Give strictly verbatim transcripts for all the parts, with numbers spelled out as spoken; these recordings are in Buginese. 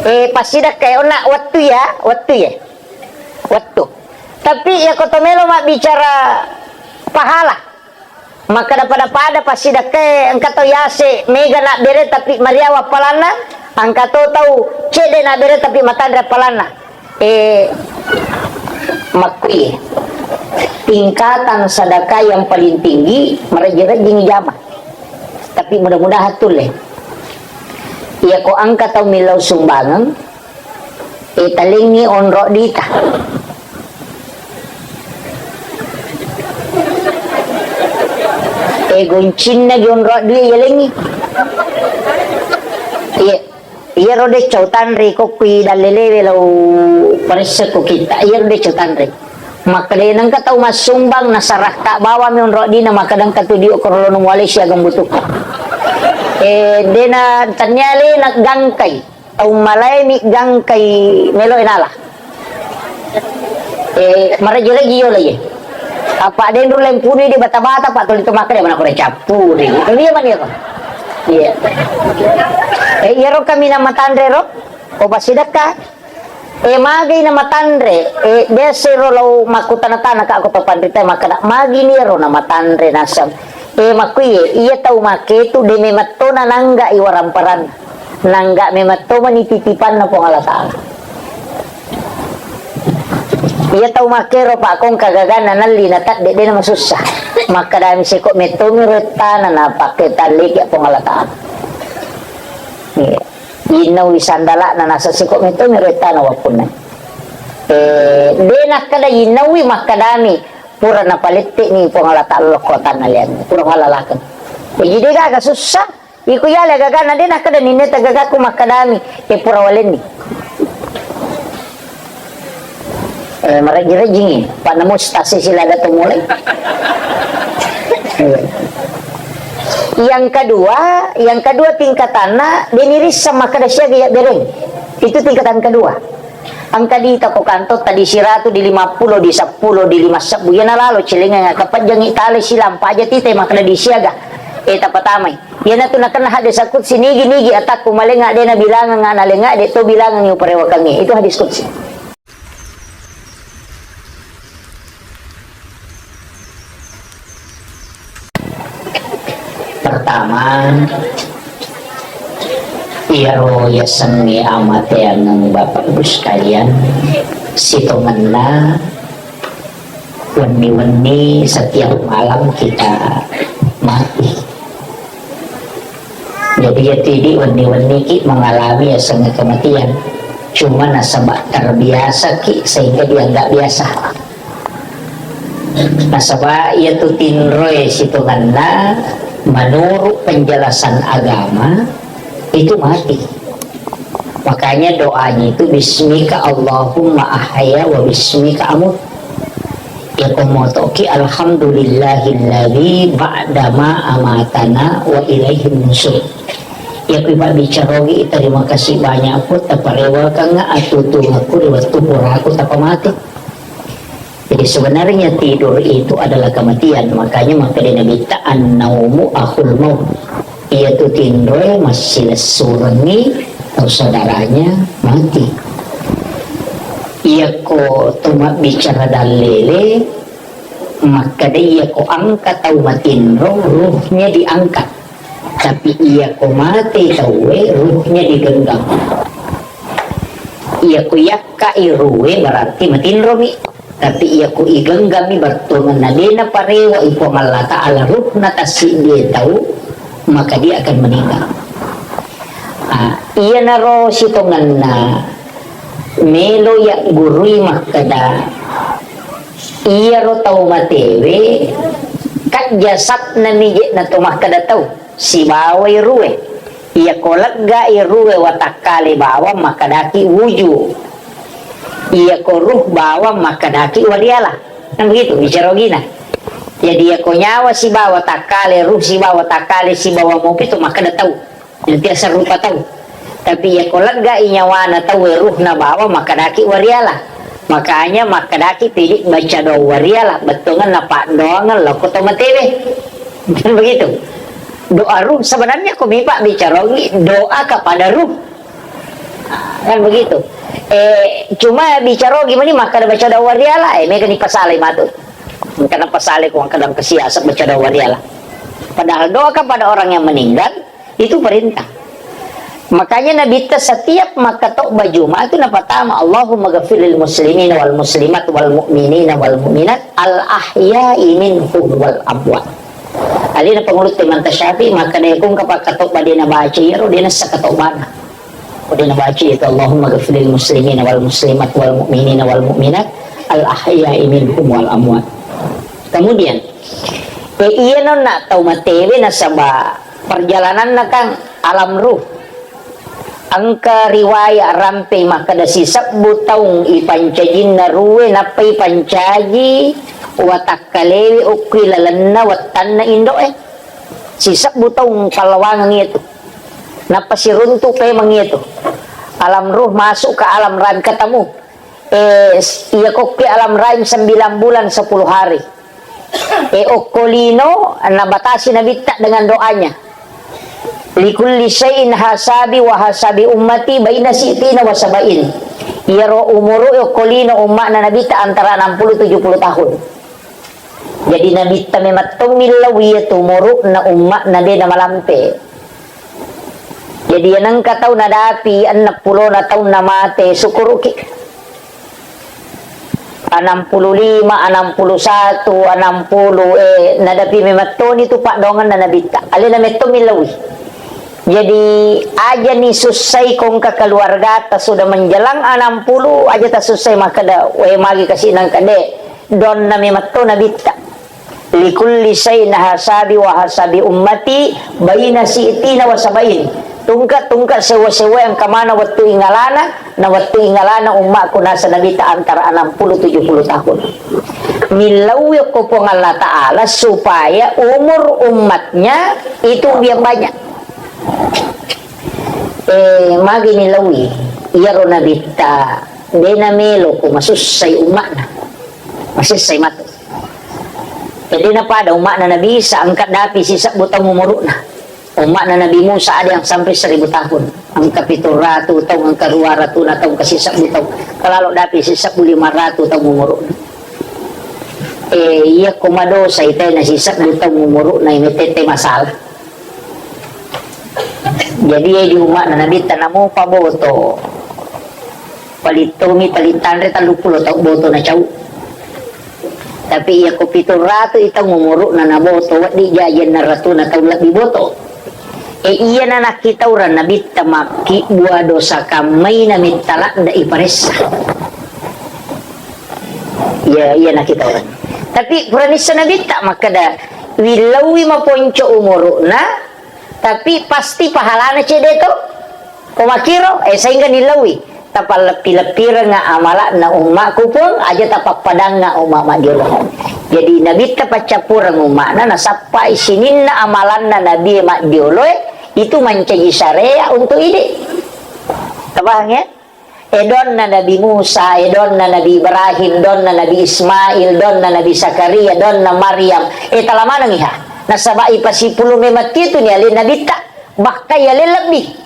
Eh, passidakka, eh, onna wettu ya, wettu ya. Wettu. Tapi iya ko to melo mabbicara pahala. Makkada pada-pada passidakkae engka tau yase mega nabbere tapi mariawa appalanna, engka to tau cedde nabbere tapi matanre appalanna. Eh, makkui tingkatan sedekah yang paling tinggi marejji-rejjingi jama. Tapi mudah-mudahan tulle. Iya ko engka tau millau sumbangeng, eh, talengngi onro dita. Eh, goncinna gi onro dita yalengngi. Iya, iyaro decau tanre ko kui dallelewe lau paressa ko kita. Iyaro decau tanre. Makkeda nengka tau massumbang nasarakka bawami onro dina, makkeda engka tu dio korolono mualesi ageng butuh. Eh, dena tania le na gangkai. Tau malaimi gangkai melo enala. Eh, maraja lagi yo lagi. Apa denru lempuni di bata-bata, Pak, tuli tu makkeda mana kore cappuri. Iya mani apa? Iya. Eh, iyaro kami nama tanre ro. Ko pasidakka. Eh, magai na matanre, eh, biasa ro lau makkutana-tana ka ko to panrita makkeda, magi ni ro na matanre naseng. Eh, makkuye, iya tau make tu de memetto na nangga i waramparan. Nangga memetto mani titipanna Puang Allah Taala. Iya tau make ro Pak kong kagaganna nalli na tadde de na masussa. Makkeda mi seko metto mi ro tana na pakke talliki Puang Allah Taala. Iya. Innaui sandala'na naseng siko metto mi rettana wappunna. Eh, de nakkeda innaui makkedami, pura napalette'ni Puang Allah Taala lokkotanna lianna, pura falalakeng. Jadi de gaga sussa, iko yale gagana de nakkeda ninne tegagaku makkedami, eh, pura walenni. Eh, marejjing-rejjingi, Pak, namo stasi sila ada tu mulai. Yang kedua, yang kedua tingkatanna, deni rissa makkeda siaga ya bereng. Itu tingkatan kedua. Engka di toko kantor tadi siratu di lima puluh, di sepuluh, di lima sebbu. Yana lalo celenga kapajjangi tale silampa aja tite makkeda di siaga. Eh, tapatamai. Yana tu nakenna hadis kutsi nigi-nigi atakku malenga de na bilanganga na lenga de to bilangangi uparewakangi. Itu hadis kutsi. Pertama, iyaro yasengnge amateangeng Bapak Ibu sekalian, sitongenna wenni-wenni setiap malam kita mati. Jadi, ya, tidak wenni-wenni ki mengalami yasengnge kematian. Cuma nasaba terbiasa ki sehingga dianggap biasa. Nasaba iya tu tinroe sitongenna menurut penjelasan agama itu mati. Makanya doanya itu bismika Allahumma ahya wa bismika amut. Yako motoki alhamdulillahilladzi ba'dama amatana wa ilaihin nusur. Yako ipabbicarogi terima kasih banyak put taparewakangnga atutungakku di wettu puraku tapamate. Jadi sebenarnya tidur itu adalah kematian. Makanya makkeda Nabitta, "An-naumu akhul maut." Iyatu tinroe massilessurengngi tau saudaranya mati. Iyako to mabbicara dallele, makkeda iyako engka tau matinro, ruhnya diangkat. Tapi iyako mate tauwe, ruhnya digenggam. Iyako yakkai ruhe, berarti matinromi. Tapi iyako igenggammi bettuangenna, de naparewa i Puang Allah Ta'ala ruhna tassiddie tau, maka dia akan meninggal. Ah, iyanaro sitongenna melo yaggurui makkeda, iyaro tau matewe, kajjasatna mije'na to makkeda tau, sibawai ruhe. Iyako leggai ruhe watakkale bawang makkedaki wuju. Iyako ruh bawang makkedaki wariala. Kan begitu bicara ogina. Jadi iyako nyawa sibawa takkale, ruh sibawa takkale, sibawa mopi tu makkeda tau. Nanti asal rupa tau. Tapi iyako leggai nyawana tau, ruhna bawang makkedaki wariala. Makanya makkedaki pili baca doa wariala, bettuangenna paddoangeng lokko to matewe. Kan begitu. Doa ruh sebenarnya ko mipa bicarongi doa kepada ruh. Kan begitu. Eh, cuma bicara gimana makkada baca doa wariala, eh, mega ni pasalai matu. Karena pasalai ko makkada ke siasat baca doa wariala. Padahal doa kepada orang yang meninggal itu perintah. Makanya Nabi ta setiap makkatobba Jumat itu napatama, "Allahumma ghafiril muslimina wal muslimat wal mu'minina wal mu'minat al ahya'i minhum wal amwat." Alena pangulutte Imam Syafi'i makkada, "Kung ka pakkatobba de nabaca iyaro, de nassa katobbana." Ko de nabaca itu, "Allahumma ghafiril muslimina wal muslimat wal mu'minina wal mu'minat al ahya'i minhum wal amwat." Kemudian, eh, iya nonna tau matewe nasaba perjalananna kan alam ruh. Engka riwayat rampe makkada sisebbu taung ipancajinna ruwe, nappa ipancaji watakkalewe ukkui lalenna wettanna indo'e. Sisebbu taung pallawangeng itu. Nappa siruntu pemeng itu. Alam ruh masuk ke alam rahim, ketemu. Eh, s-, iya kokke alam rahim sembilan bulan sepuluh hari. Eh, okko lino, nabatasi Nabitta dengan doanya. "Likulli syai'in hasabi wa hasabi ummati baina si'tina wa saba'in." Iyaro umuru okko lino umma'na Nabitta antara enam puluh tujuh puluh tahun. Jadi Nabitta mematto millau iya tu umuru'na umma'na de namalampe. Jadi, iya nengka tau nadapi enneng pulona taunna mate, sukuruki. Enam puluh lima, enam puluh satu, enam puluh, eh, nadapi memettoni tu paddoangenna Nabitta. Alena metto millaui. Jadi, aja ni sussai kongka keluargata sudah menjelang enam puluh, aja tasussai makkeda, "We, magi kasi nengka de." Donna memetto Nabitta. "Likulli syai'in hasabi wa hasabi ummati baina si'tina wa saba'in." Tungka-tungka sewa-sewa engka mana wettu ingalana, na wettu ingalana ummakku nasa Nabitta antara enam puluh tujuh puluh tahun. Millau yokko Puang Allah Ta'ala supaya umur umatnya itu yang banyak. Eh, magi millaui, iyaro Nabitta, de namelo ko masussai umma'na. Masussai matu. Jadi, napada umma'na Nabi Isa engka dapi sisebbu taung umuru'na. Umma'na Nabi Musa ada yang sampai seribu tahun. Engka pitu ratu taung, engka dua ratu na taung, engka sisebbu taung. Kalalo dapi sisebbu lima ratu taung umuru'na. Eh, iya ko madosa ita na sisebbu taung umuru'na, ini tette masalah. Jadi, eh, di umma'na Nabitta namupa boto. Palittomi, paling tanre telluppulo taung boto nacau. Tapi iya ko pitu ratu i taung umuru'na naboto, wedding jaji enneng ratuna taung lebbi boto. E, iyana nakkitaureng Nabitta makkibbua dosa kammai nametta ladde iparessa. Iya, iya nakkitaureng. Tapi pura nissa Nabitta makkeda, willaui maponco umuru'na, tapi pasti pahalana cedde to. Ko makkiro, eh, saingga nillaui. Tapalleppi-leppirengnga amala'na ummaku, Puang, aja tapappadangnga umma maddiolo. Jadi, Nabitta paccappureng umma'na, nasappai sininna amalanna Nabie maddioloe, itu mancaji syariat untuk idi. Tabahang, ya? Eh, donna Nabi Musa, eh, donna Nabi Ibrahim, donna Nabi Ismail, donna Nabi Zakaria, donna Maryam. Eh, tala maneng iha. Nasaba ipasipulung memang itu ni ale Nabitta, bahkan yale lebbi.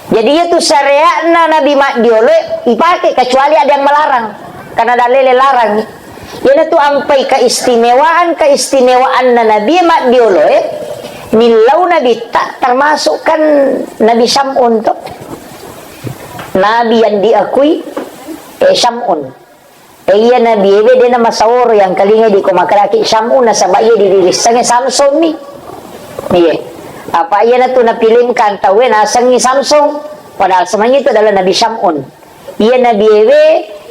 Jadi, iyatu syariatna Nabi maddioloe ipake, kecuali ada yang melarang. Karena dalele larang. Iyanatu ampai keistimewaan-keistimewaanna Nabi maddioloe, millau Nabitta, termasuk kan Nabi Syam'un to. Nabi yang diakui, eh, Syam'un. E, iya Nabi ewe de namasaworo yang kalinga di ko makkadaki Syam'un, nasaba iya dirissengnge Samson ni. Iya. Apa iyanatu napilimkan tauwe nasengngi Samson. Padahal sebenarnya itu adalah Nabi Syam'un. Iya Nabi ewe,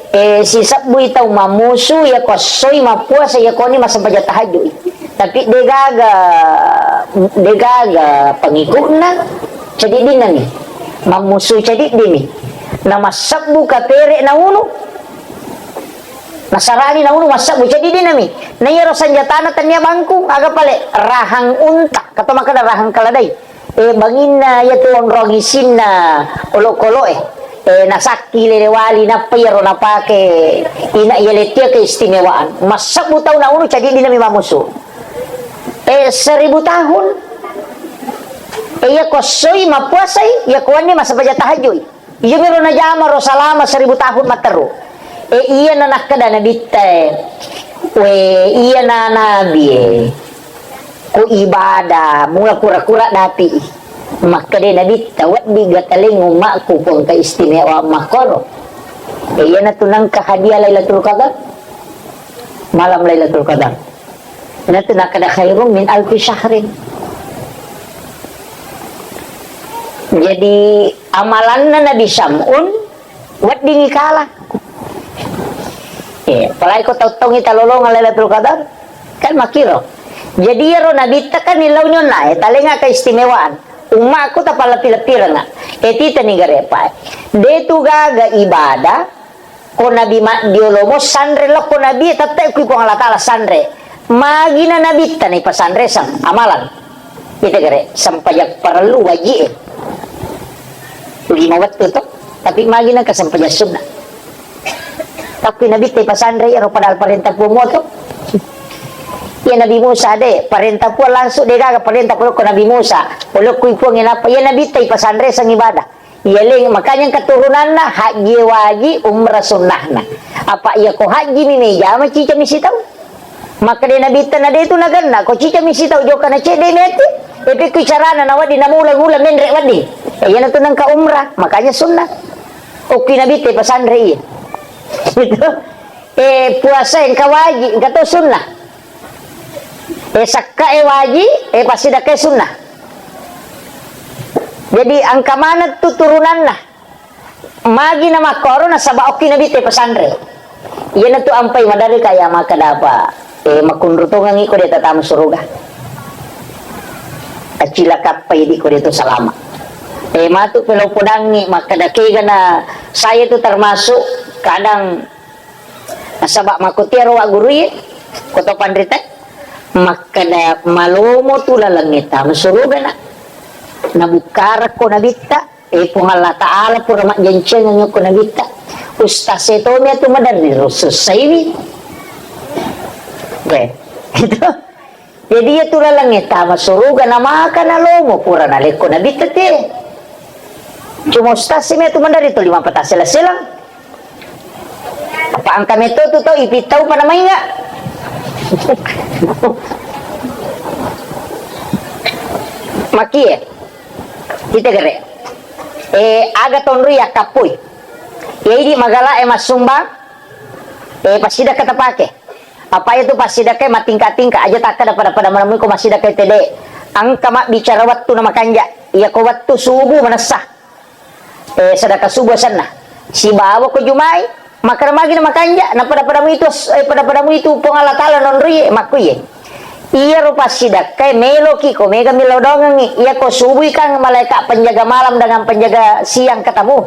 e, sisebbui tau mammusu, iya ko essoi mappuasa, iya koni massempajang tahajud. Tapi degaga, degaga pengikutna, cadiddinami. Mammusu cadiddimi. Namassebbu kapere naunu. Nasarani naunu massebbu, cadiddinami. Na iyaro sanjatana tania bangkung, aga pale? Rahang unta, atau makkeda rahang keledai. E, banginna iyatu onrong isinna olokoloe. E, nasakki lele wali, nappa iyaro napake ina iya lettia keistimewaan. Massebbu tau naunu, cadiddinami mammusu. E, seribu tahun. E, iya ko essoi mappuasai, iya ko wenni massempajang tahajui. Iyamiro najama ro salama seribu tahun matteru. E, iyana nakkeda Nabitta e, we, iyana Nabi e, ko ibadah, mula kura-kura dapi. Makkeda Nabitta, wedding gataleng ummakku ko engka istimewa makkoro. E, iyanatu nengka hadiah Lailatul Qadar. Malam Lailatul Qadar. Natu nakkeda khairum min alfi syahrin. Jadi, amalanna Nabi Sam'un, weddingi kala. Eh, apalagi ko tau-taungi talolongang Lailatul Qadar, kan makkiro. Jadi, iyaro Nabitta kan nillauni onna, eh, talenga keistimewaan. Ummakku tapalleppi-leppirenga. Eh, titani garepa. De tu gaga ibadah, Ko Nabi maddiolomo sanre lokko Nabi, tette' kui Puang Allah Ta'ala sanre. Magina Nabitta naipasanre sang amalan. Ita gare, sempajang parellu wajib e. Lima wettu to, tapi magina ke sempajang sunnah. Tapi Nabitta ipasanre iyaro padahal parenta Puang moto. Iya Nabi Musa de, parenta Puang langsung de gaga parenta Puang lokko Nabi Musa. Olokku Puang inapa, iya Nabitta ipasanre sang ibadah. Iya, leng, makanya keturunanna hajji wajib, umrah sunnahna. Apa iya ko hajji mi mejama cica mi sitau? Makkeda Nabitta na de tu nagenna, ko cica mi sitau jokka na cedde mete. Epe ku carana na wedding namula-mula menre wedding. Eh, iyana tu nengka umrah, makanya sunnah. Okki Nabitta pasanre iya. Gitu. Eh, puasa engka wajib, engka to sunnah. Eh, sakka e wajib, eh, pasti dakka sunnah. Jadi, engka maneng tu turunanna. Magi na makkoro nasaba okki Nabitta pasanre. Iyana tu ampai madari kaya makkeda apa, eh, makkunru tongengi ko de tatama suruga. Acilakappai di ko de to salama. Eh, matu pelo podangi makkeda kega na saya tu termasuk kadang Nasaba makkotiaro wa gurui, ko to panrita, makkeda malomo tu lalengnge tama surugana. Nabukkarakko Nabitta, eh, Puang Allah Ta'ala pura majjanciang ko Nabitta. Ustaz e tomi atu maderri ro sussaiwi. Oke. Itu. Jadi, iya tu lalengnge tama suruga, namaka nalomo, pura nalekko Nabitta te. Cuma ustaz si metu mandari tu lima peta sela-selang. Apa engka meto tu tau ipittau pada mainga. Makie. Kita gere. Eh, aga tonrui yakkappui. Ya, idi magala e massumbang. Eh, passidakka tapake. Apa iya tu passidakkae matingka-tingka, aja takkada pada-pada menemui ko massidakkae tede. Engka mabbicara wettu na makanja. Iya ko wettu subuh manessa. Eh, sedekah subuh asenna. Sibawa ko Jumai, makkada magi na makanja, na pada-pada mu itu, eh, pada-pada mu itu Puang Allah Ta'ala nonroi, makkuye. Iya ro passidakkae meloki ko mega millau dongengi. Iya ko subuh kan malaikat penjaga malam dengan penjaga siang ketemu.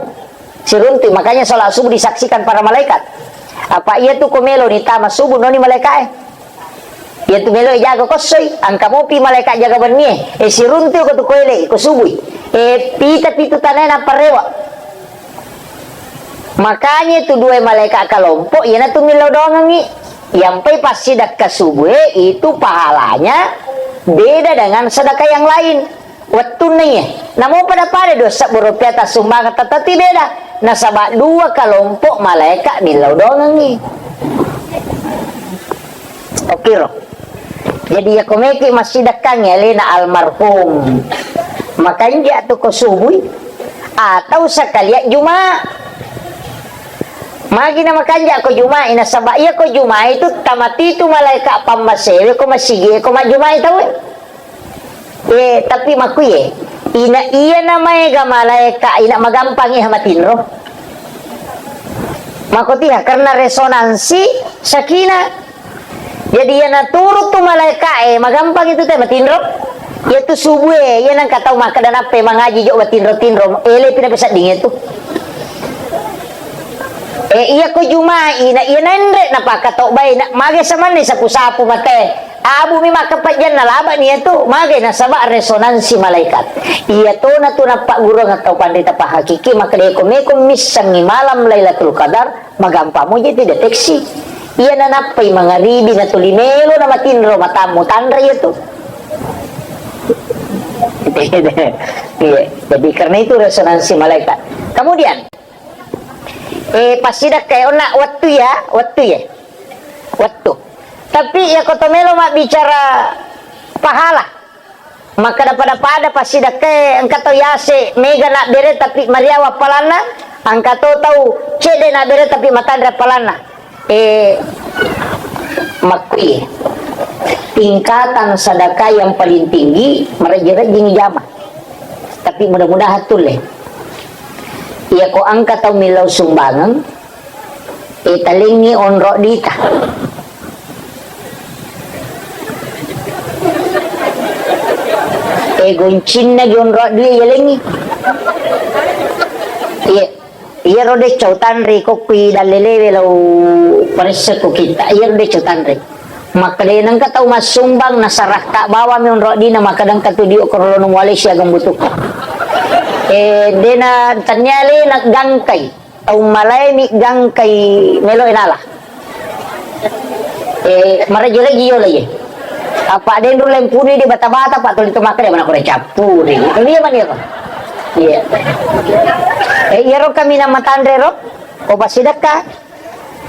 Siruntu, makanya sholat subuh disaksikan para malaikat. Apa iya tu ko melo ni tama subuh noni malaikat e. Iya tu melo jaga kossoi, engka mopi malaikat jaga bennie. Eh, siruntu ko tu ko ele, ko subuh. Eh, pita pitu tanai na parewa. Makanya tu dua malaikat kelompok, iya na tu millau dongengi. Yang pai passidakka subuh e, itu pahalanya beda dengan sedekah yang lain. Wettunna iya, namo pada-pada dua sebbu rupiah tassumbangeng, tetapi beda. Nasaba dua kelompok malaika millau dongengngi. Oke, ro. Jadi, iya ko meki massidakkangngi alena almarhum. Makanja tu ko subui atau sekalian Juma. Magi na makanja ko Juma, nasaba iya ko Juma itu tamatitu malaika pammasewe ko masigi ko majjumai tauwe. Eh, tapi makkuye, ina iya na maega malaeka, ina magampangi ha matinro. Makotiha, karena resonansi sakinah. Jadi, iya na turu tu malaeka, eh, magampangi tu te matinro. Iya tu subue, iya nangka tau makkeda nappe mangaji jo matinro-tinro, ele pina pesedding itu. Eh, iya ko Jumai, na iya nanre napakatobbai, na mage samanne sapu-sapu mate. Abu mi makkapajjanna laba ni iyatu, magai nasaba resonansi malaikat. Iya tona tu nappagguruang tau panrita pahakiki, makkeda ko meko missengi malam Lailatul Qadar, magampa muji tu deteksi. Iya nanappai mangaribi natuli melo na matinro matammu tanra iyatu. Iya, jadi karena itu resonansi malaikat. Kemudian, eh, passidakka, eh, onna wettu ya, wettu ya. Wettu. Tapi iya ko to melo mabbicara pahala. Makkada pada-pada passidakkae engka tau yase mega nabbere tapi mariawa appalanna, engka to tau cedde nabbere tapi matanre appalanna. Eh, makkui tingkatan sedekah yang paling tinggi marejjing-rejjing jama. Tapi mudah-mudahan tulle. Iya ko engka tau millau sumbangeng, eh, talengngi onro dita. Eh, goncinna gi onro dui yalengngi. Iya. Iyaro decau tanre ko kui dallelewe lau paressa ko kita. Iyaro decau tanre. Makkeda nengka tau massumbang nasarakka bawami onro dina, makkeda engka tu dio korolono muale siagang butukku. Eh, dena tanniale na gangkai. Tau malaemi gangkai melo enala. Eh, maraji-raji yo lagi. Apa denru lempuni di bata-bata, Pak, tuli to makkeda mana kore cappuri. Itu dia mani apa? Iya. Eh, iyaro kami nama tanre ro. Ko pasidakka.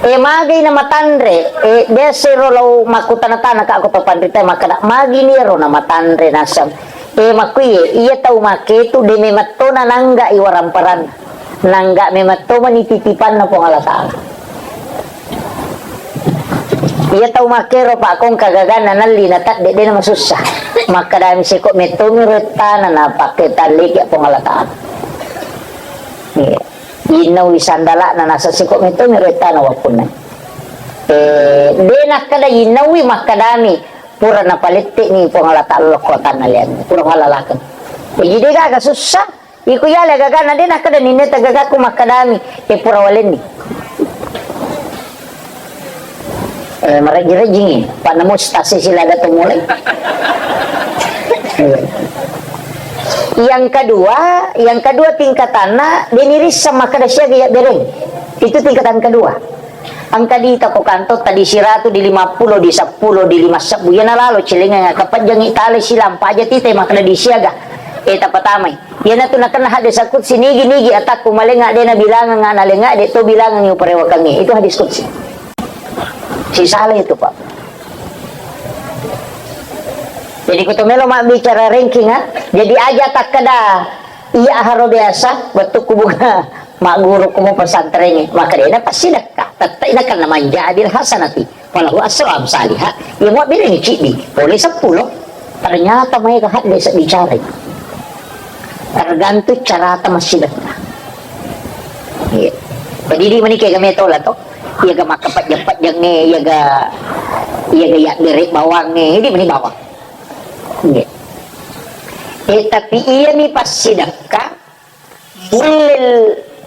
Eh, magai nama tanre. Eh, biasa ro lau makkutana-tana ka ko to panrita makkeda. Magi ni ro nama tanre nasam. Eh, makkuye, iya tau make tu de memettona nangga i waramparanna. Nangga memetto mani titipanna Puang Allah Ta'ala. Iya tau makkero, Pak, kong kagaganna nalli na tadde, de na masussa. Makkadami seko mettomi rettana na pakke talliki Puang Allah Ta'ala. Iya. Innawi sandalana nasa seko mettomi rettana wappunna. Eh, de nakkeda innawi makkadami pura napaletteni Puang Allah Ta'ala lokkotanna lianna. Pura halalakeng. Jadi de gaga sussa. Iko yale gagana de nakkeda ninna tegagaku makkadami, e pura walenni. Eh, marejji-rejjingi, Pak, namu stasi sila ada tu mulai. Yang kedua, yang kedua tingkatanna, de nirissa makkeda siaga ya bereng. Itu tingkatan kedua. Engka dita ko kantor tadi siratu di lima puluh, di seppulo, di lima sebbu. Iyana lalo cilenga kapajjangi tale silang paja tita makkeda di siaga. Eh, tapatamai. Iyana tu nakenna hadis kutsi nigi-nigi atakku malenga de na bilangang ana lenga de to bilangang uparewakangi. Itu hadis kutsi. Si salah itu, Pak. Jadi ko to melo mabbicara ranking, ha? Jadi aja takkeda iya haro biasa, bettukku bunga magguru ko pesantren, maka de na pasti dekka. Tette na kan manja adil hasanati. Falahu asru amsaliha, iya muabbirengngi ciddi, pole seppulo. Ternyata maega hadde sebbicara. Tergantung carata massidekka. Iya. Jadi di mani kega metola to. Iyaga makkapajjang-pajjangnge, iyaga, iyaga yabbere bawangnge, di mani bawang. Iya. Eh, tapi iyami passidekka, Mulle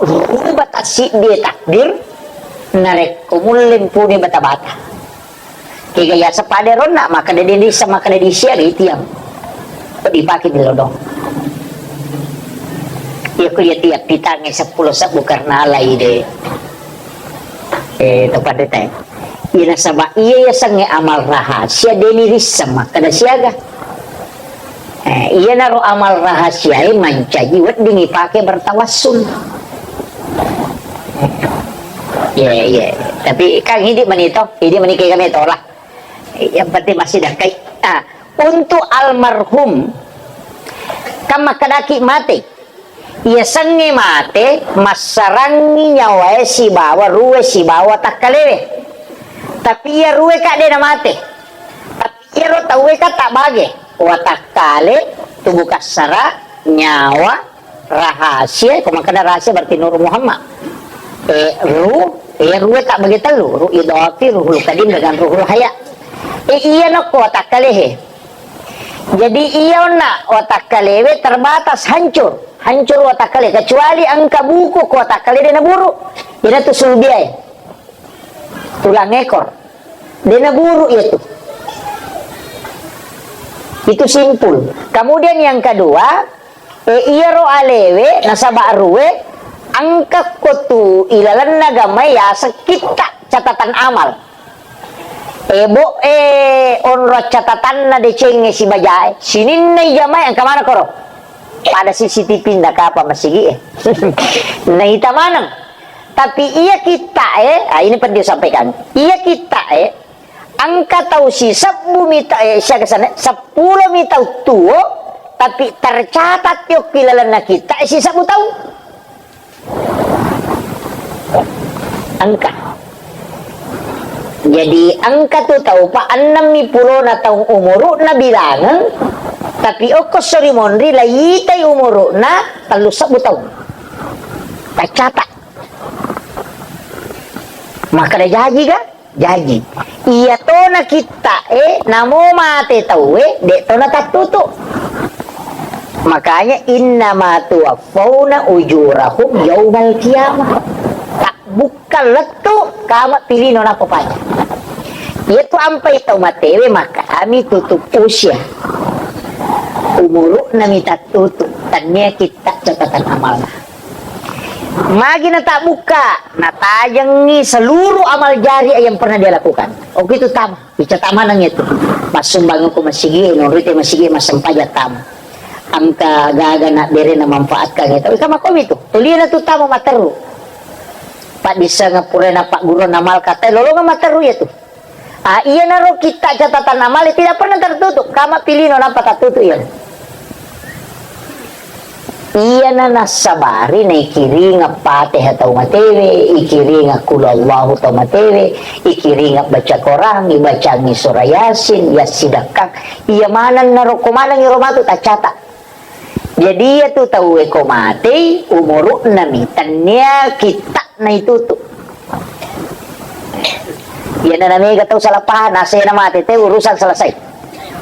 ruba tassiddie takbir, narekko mulle mpuni bata-bata. Kega yaseng pada ronna, makkeda de nissa, makkeda di siaga itiang. Ko dipake di lodong. Iya ko iya tiang pitangnge seppulo sebbu karena alai de. Eh, to pandita e. Iya nasaba iya yasengnge amal rahasia de nirisseng makkeda siaga. Eh, iyanaro amal rahasiae mancaji wedding ipake bertawassul. Iya, iya. Tapi kan idi mani to, idi mani kega metola. Yang penting masih dakkai. Ah, untuk almarhum, kan makkedaki mate. Yasengnge mate, massarangngi nyawae sibawa ruwe sibawa takkalewe. Tapi iya ruwe ka de namate. Tapi iyaro tauwe ka tabbage, watakkale, tubuh kassara, nyawa, rahasia, ko makkeda rahasia berarti Nur Muhammad. Eh, ruh, eh, ruwe tabbage tellu, ruh idafi, ruhul kadim dengan ruhul haya. Eh, iya nokko watakkalehe. Jadi iya onna watakkalewe terbatas, hancur. Hancur watakkale, kecuali engka buku ko watakkale de naburu. Iyanatu sulbiae. Tulang ekor. De naburu iya tu. Itu simpul. Kemudian yang kedua, eh, iyaro alewe nasaba ruwe engka ko tu ilalenna gamai yaseng kitta catatan amal. Eh, bo, eh, onro catatanna decengnge sibajae, sininna ijamai engka mana koro? Pada C C T V na kapa masigi e. Naita maneng. Tapi iya kitta e, ah, ini penting sampaikan. Iya kitta e, engka tau sisebbu mi ta-, eh, siaga sana, seppulo mi tau tuo, tapi tercatat yokki lalenna kitta e sisebbu tau. Engka. Jadi, engka tu tau pa ennemmi pulona taung umuru'na bilangeng, tapi okko sori monri laitai umuru'na tellu sebbu taung. Tercatat. Makkeda jaji ga? Jaji. Iya tona kitta e, namo mate tau e, de tona tattutu. Makanya, "Innama tuwaffauna ujurahum yaumal qiyamah." Tabbukka lettu, kama pilino nappa paja. Iya tu ampai tau matewe, maka ami tutup usia. Umuru'na mi tattutu, tannia kitta catatan amalna. Magi natabbukka, natajengngi seluruh amal jariah yang pernah dia lakukan. Oke, itu tama, dicatat maneng itu. Massumbang ko masigi, nurute masigi, massempajang tama. Engka gaga na bere na manfaatkan itu. Ika makomi tu. Tuliana tu tama matteru. Paddissengeng pura na pagguru na mal kata lolonga matteru ya tu. Ah, iyanaro kitta catatan amale tidak pernah tertutup. Kama pilino nappa tattutu iya. Iyana nassabari naikiringa Fatihah tau matewe, ikiringa Qul Huwallahu tau matewe, ikiringa baca Quran, ibacangi surah Yasin, yassidakkang. Iya maneng naro ko maneng iro matu taccata. Jadi, iya tu tauwe ko matei, umuru'na mi, tennia kitta'na itutu. Iyana na mega tau salah paham, nasena mate, te urusan selesai.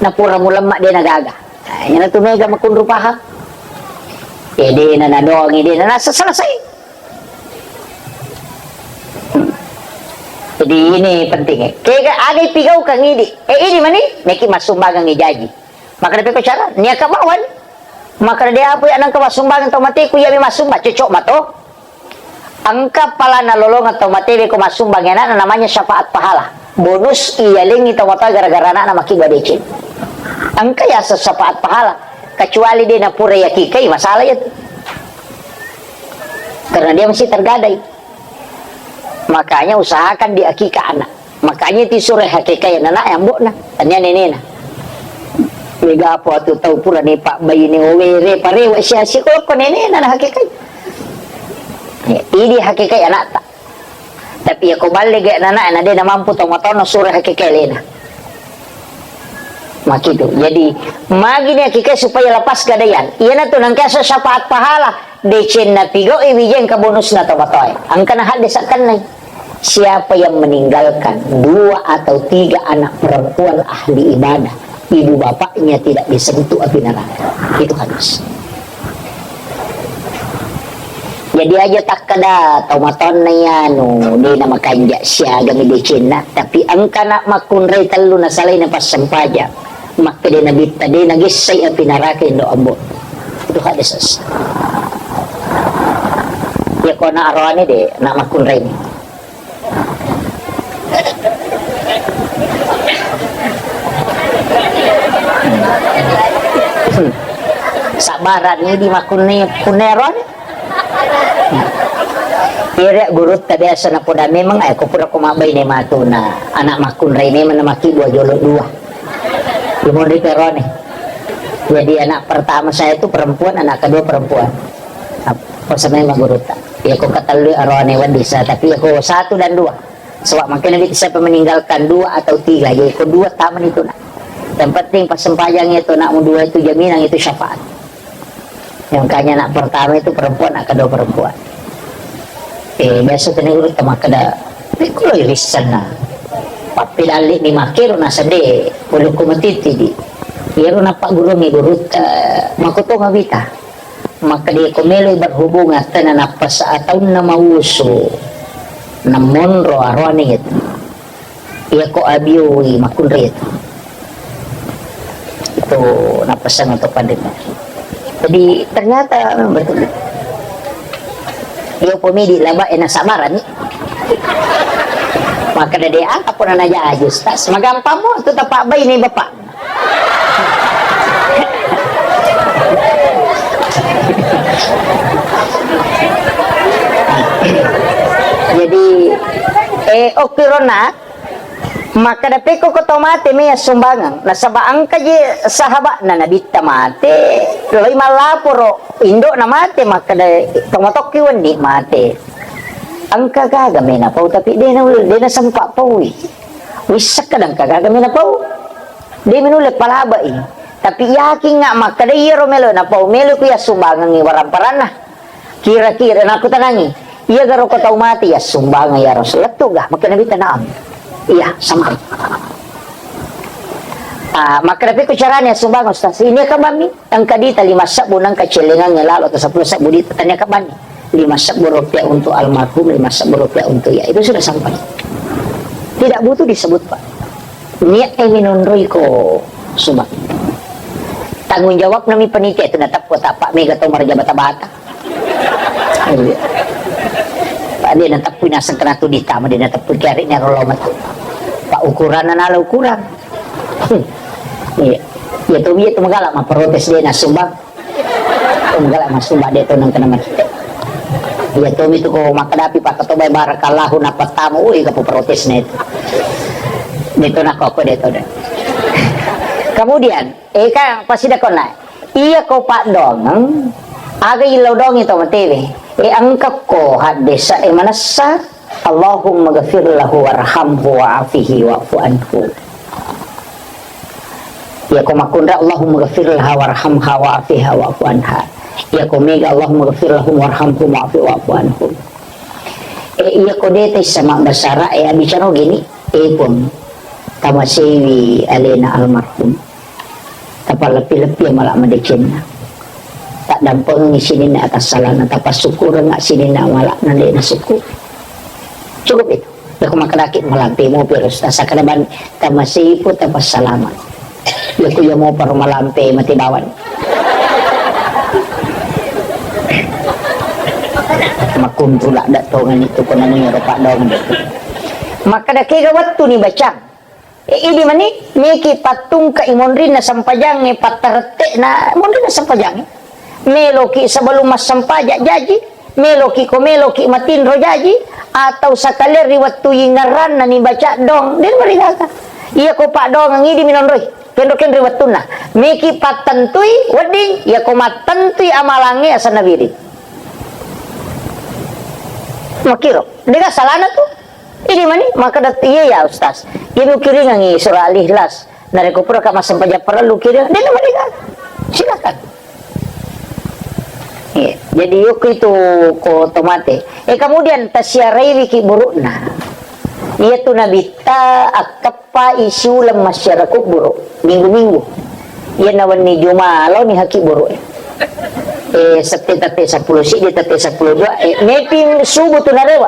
Na pura mulemma de na gaga. Nah, iyana tu mega makunru paham. Eh, de na, na doang, de na, na selesai. Hmm. Jadi, ini penting, eh. Kega aga ipigaukang idi. Eh, idi mani, meki massumbangang ijaji. Makkeda pekko cara, niaka bawang. Makkeda de apa ya nangka massumbang tau mateku iya mi massumba, cocok mato. Engka pala nalolongeng tau matewe ko massumbang anakna namanya syafaat pahala. Bonus iyalengi tau matoa gara-gara anakna makkibua deceng. Engka yaseng syafaat pahala. Kecuali de napura yakikai masalah ya tu. Karena dia masih tergadai. Makanya usahakan di akikah anak. Makanya ti sure hakikai anak ambo'na, tania nenena. Mega apa tu tau pura ni pak bayi ni were parewa sia-sia ko ko nenena na hakikai. Ya, idi hakikai anak ta. Tapi ya ko balle ge anak na de na mampu tau matono sure hakikai lena. Makitu. Jadi, magi ni hakikai supaya lepas gadaian. Iyana tu nangka syafaat pahala. Decenna pigau'i wijeng ka bonusna tomatoae. Engkana hadde sakkennai. Siapa yang meninggalkan dua atau tiga anak perempuan ahli ibadah, ibu bapaknya tidak disentuh api neraka. Itu hadis. Jadi aja takkeda tau matonna iyanu, de na makanja siaga mi decenna, tapi engkana makkunrai tellu nasalai na passempajang. Makkeda Nabitta, de nagessai api naraka indo ambo. Itu hadis. Ya ko na aroane de na makkunrai. Sabaran ni di makkunni kunero ni. Ire gurutta biasa napoda memang, eh, ko pura ko mabbaine matuna anak makkunrai memang na makkibua jolo dua. Imonri perone. Jadi anak pertama saya itu perempuan, anak kedua perempuan. Apa sama gurutta. Ya ko katellu arone wadisa, tapi ya ko satu dan dua. Sebab mungkin Nabi siapa meninggalkan dua atau tiga, jadi ko dua taman itu nak. Yang penting pas sempajang itu nak dua itu jaminan itu syafaat. Yang makanya anak pertama itu perempuan, anak kedua perempuan. Eh, biasa tu ni guru tama kada, eh, kulo irisan na. Pappi dalli ni makiro na sede, puluh ku matiti di. Iyaro nappa guru ni guru, eh, makoto mabita. Makkeda ko meloi berhubungan tena nappasa ataunna mausu, namonro aroane itu. Iya ko abiui makkunrai itu. Itu nappasang atau pandemi. Jadi ternyata memang betul. Iya pomedi laba ena sabaran ni. Makkeda de apa pun aja ajus tas. Magampang mo tu tapak bayi ni bapak. Jadi, eh, okkirona, makkeda pekko ko tau mate mei assumbangeng, nasaba engka je sahaba'na nabitta mate, loi mallaporo, indo'na mate, makkeda tau matokki wenni mate. Engka gaga mei napau, tapi de na, de nasempa paui. Wisseng kada engka gaga mei napau. De mei nulle palabai. Tapi yakinga makkeda iyaro melo napau, melo ku yassumbangengngi waramparanna. Kira-kira, nakutanangi, iya garo ko tau mate yassumbangang ya Rasul? Lettu ga? Makkeda Nabitta, naam. Iya, sampai. Ah, makkeda pekko carana yassumbangang, Ustaz? Ini kabammi, engka dita lima sebbu, nengka celengangnge lalo atau sepuluh sebbu dita, tania kabanni. Lima sebbu rupiah untuk almarhum, lima sebbu rupiah untuk ya. Itu sudah sampai. Tidak butuh disebut, Pak. Niat e minonroi ko suba. Tanggung jawab nami panitia itu natappu tapa mega to marja bata-bata. Iya. Pak, de natappu naseng kena tu ditama, de natappu kiari ni rolo matu. Pak, ukuran nala ukuran. Iya. Ya tu, iya tu magala ma protes de nasumba. Enggak lah, masumba de to nang kena mati. Iya, tomi tu ko makkadapi pakkatobai barakallahu napattamu, ui, kapu protes ne tu. De to nakko de to de. Kemudian, eh, kan pasti de kona. Iya ko paddoangeng, aga illau doangi to matewe. Eh, engka ko haddesa, eh, manessa. Allahumma ghafir lahu warhamhu wa'afihi wa'fu anhu. Iya ko makkunra, Allahumma ghafir laha warhamha wa'afiha wa'fu anha. Iya ko mega, Allahumma ghafir lahum warhamhum wa'afi wa'fu anhum. Eh, iya ko de taissa mabbasara, eh, abicara gini, eh, Puang, tamaseiwi alena almarhum. Tapalleppi-leppi amala madecenna. Taddampengengngi sininna akassalana, tapassukkurengnga sininna amala'na de nasukku. Cukup itu. Yako makkedaki malampe mopi ro sasa kada ban tamasei pu tapassalama. Yako iya mopa ro malampe mate bawang. Makkunru ladda tongeng itu ko nanu iyaro paddoang de. Makkeda kega wettuni bacang. E, idi mani, meki pattungka i monrinna sempajangnge, pattarette'na monrinna sempajangnge. Meloki sebelum massempajang jaji, meloki ko meloki matinro jaji, atau sakalian ri wettu ingerranna ni baca dong, de marigaga. Iya ko paddoangeng idi minonroi, kenro-kenro wettunna. Meki pattentui wedding, iya ko mattentui amalangnge asenna biri. Makiro, dega salana tu. Ini mani, makkeda, "Iya ya, Ustaz. Iya, mukiringangi surah Al-Ikhlas. Narekko pura ka massempajang parellu kiring, de na merdeka. Silakan." Iya. Jadi, yukku itu ko tomate. Eh, kemudian tasiaraiwi ki burukna. Iya tu nabitta akkeppai siuleng masyarakat buruk. Minggu-minggu. Iyanna wenni Juma, laoni haki buru e. Eh, sette tette seppulo siddi, tette seppulo dua, eh, mepi subuh tu narewa.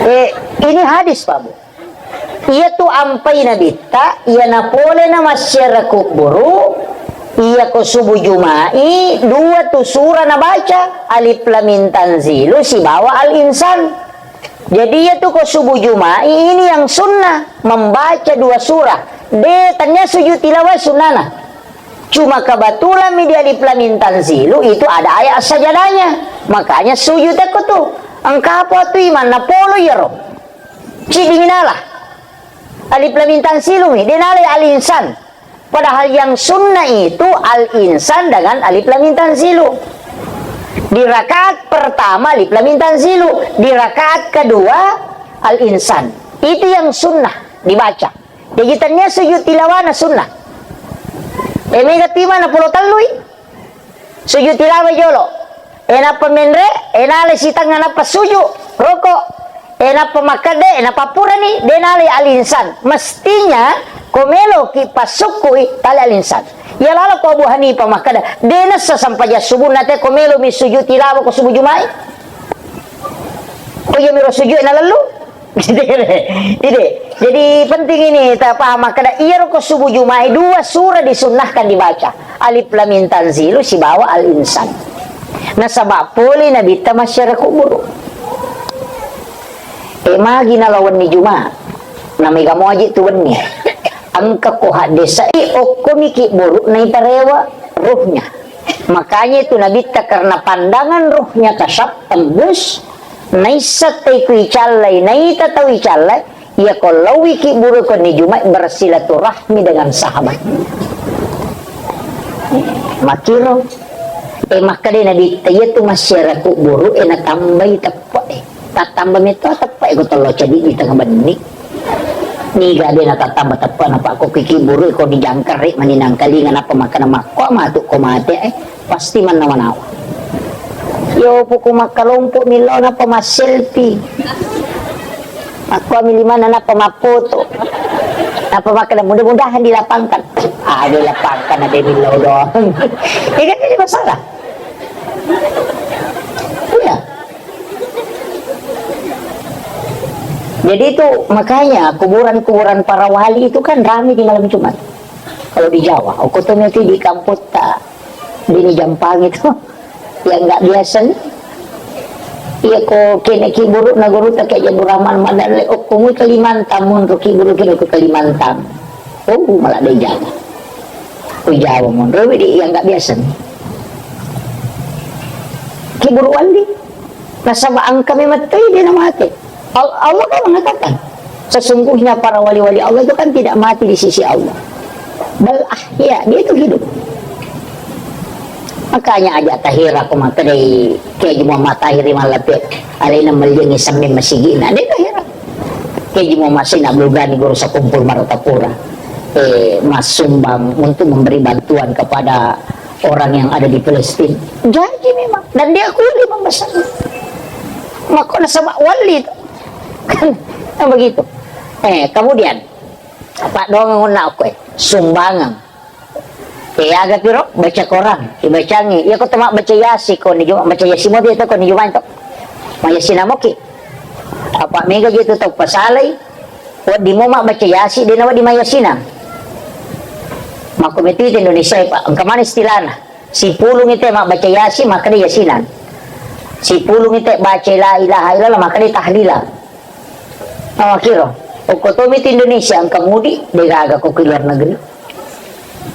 Eh, ini hadis, Pak Bu. Iya tu ampai nabitta, iya napole na masyarakat kuburu, iya ko subuh Jumai, dua tu surah nabaca, Alif Lam Mim Tanzilu sibawa Al Insan. Jadi, iya tu ko subuh Jumai ini yang sunnah, membaca dua surah. De, tanya sujud tilawah sunnahna. Cuma kebetulan mi di Alif Lam Mim Tanzilu itu ada ayat sajadahnya. Makanya sujud aku tu. Engka apa tu iman na polo iyaro. Cidi minala. Alif Lam Mim Tanzilu mi, de nalai Al Insan. Padahal yang sunnah itu Al-Insan dengan Alif Lam Mim Tanzilu. Di rakaat pertama Alif Lam Mim Tanzilu, di rakaat kedua Al-Insan. Itu yang sunnah dibaca. Jadi tania sujud tilawana sunnah. E mega tima na pulo tellui. Sujud tilawah jolo. E nappa menre, e nalai sitengnga nappa sujud roko. E nappa makkede, e nappa purani, de nalai Al-Insan. Mestinya ko meloki passukkui, tali Al-Insan. Iya lalo ko Abu Hanifah makkeda, de nessa sempajang subuh nate ko melomi sujud tilawah ko subuh Jumai. Ko iya miro sujud na lellu. Ide. Jadi penting ini ta paham makkeda iyaro ko subuh Jumai dua surah disunnahkan dibaca. Alif Lam Mim Tanzilu sibawa Al Insan. Nasaba pole nabitta masyarakat kuburu. E magi nala wenni Juma. Na mega moji tu wenni. Engka ko haddesai, okkomi kibburu naiparewa ruhnya. Makanya itu Nabitta karena pandangan ruhnya kasab tembus, naissa tau icallai, naita tau icallai, iya ko laowi kibburu ko ni Jumat bersilaturahmi dengan sahabat. Makiro, eh, makkeda Nabitta, iya tu massiara kubburu, eh, natambai teppa, eh. Tattamba metto teppa, eh, ko tello cadi di tengah benni. Niga de natattamba teppa, napa ko kibburu, eh, ko dijangkare mani nangkalinga, napa makkeda makko matu ko mate, eh. Pasti mannawa-nawa. Yo, puku makkalompo millau napa masselfie. Makkuami limanna napa mappoto. Napa makkeda mudah-mudahan dilapangkan. Ah, dilapangkan ada millau doang. Ini kan jadi masalah. Iya. Jadi itu makanya kuburan-kuburan para wali itu kan ramai di malam Jumat. Kalau di Jawa, okko to meti di kamputta, di Jampangi itu, yang nggak biasa nih. Iya ko kene kibburu na guru tak kayak jago ramal madalle, okko mui Kalimantan, munro kibburu kene ko Kalimantan. Oh, malah dari Jawa. Ko Jawa munro di yang nggak biasa nih. Kibburu wali. Nasaba engka memang tei de namate. Al-, Allah kan mengatakan, sesungguhnya para wali-wali Allah itu kan tidak mati di sisi Allah. Bal ahya, dia itu hidup. Makanya aja tahira ko makkedai Kiai Haji Muhammad Tahir Imam Lapir, alena melliangi semmeng masigina, dia tahira. Kiai Haji Muhammad Said Abdul Ghani Guru Sakumpul Martapura, eh, massumbang untuk memberi bantuan kepada orang yang ada di Palestina. Janji memang. Dan dia akui membesar. Maka nasaba wali itu. Kan, kan begitu. Eh, kemudian, apa doang ngonna aku, eh? Sumbangan. Eh, aga piro? Baca koran. Dibacangi. Iya, ko tama baca Yasin, ko ni Jumat, baca Yasin mo dia to, ko ni Jumat to. Ma Yasin namoki. Apa mega gitu tau pasalai? Wedding mo mabbaca Yasin, de nawedding mayyasinan. Makko metu ite Indonesia, Pak. Engka mana istilahna? Sipulung ite mabbaca Yasin, makkeda yasinan. Sipulung ite baca la ilaha illallah, makkeda tahlilan. Oh, kiro. Okko tomi tu Indonesia, engka mudi, de gaga ko ke luar negeri.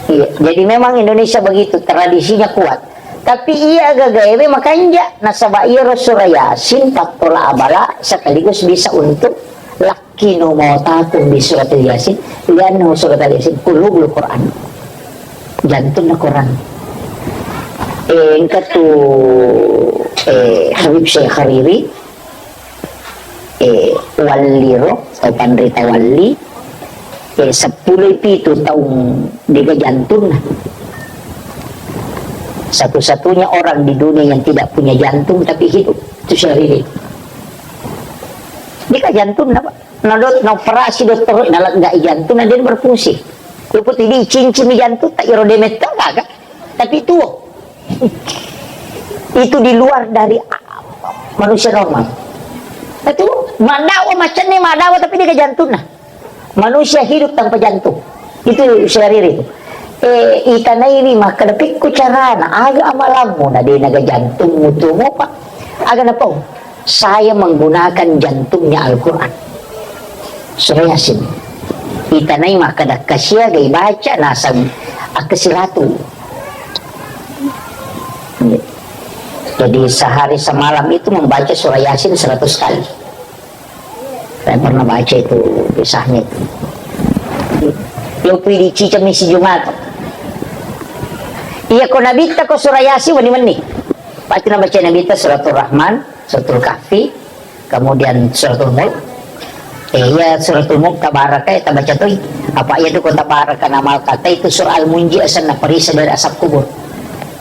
Iya, jadi memang Indonesia begitu, tradisinya kuat. Tapi iya gagaewe makanja, nasaba iya ro sura Yasin, pattola abala, sekaligus bisa untuk lakkinu mautakum bi suratil Yasin, liannahu suratil Yasin qulubul Quran. Jantunna Quran. Eh, engka tu, eh, Habib Syekh Hariri, eh, walliro, atau panrita walli, eh, seppulo pitu taung dega jantunna. Satu-satunya orang di dunia yang tidak punya jantung tapi hidup, itu Syekh Hariri. Dega jantunna, Pak. Na dot-, na operasi dokter, na lega jantung, na den berfungsi. Lupa tu di cincin di jantung, tak iro demetta gaga. Tapi tuo. Itu di luar dari a-, manusia normal. Itu madawa macam ni madawa tapi dega jantunna. Manusia hidup tanpa jantung. Itu Syekh Hariri itu. Eh, itanaiwi makkeda pekko carana, aga amalammu na de naga jantungmu tu mopa. Aga napau? Saya menggunakan jantungnya Al-Quran. Surah Yasin. Itanai makkeda kasiaga ibaca nasang akkesiratu. Jadi sehari semalam itu membaca surah Yasin seratus kali. Saya pernah baca itu kisahnya itu. Yopi dicicami si Jumat. Iya ko Nabitta ko surah Yasin wenni-wenni. Pasti nabaca Nabitta suratul Rahman, suratul Kahfi, kemudian suratul Mulk. Eh, iya suratul Mulk tabaraka, eh, tabaca toi. Apa iya tu ko tabaraka nama kata itu surah Al-Munjiah asanna parisa dari asap kubur.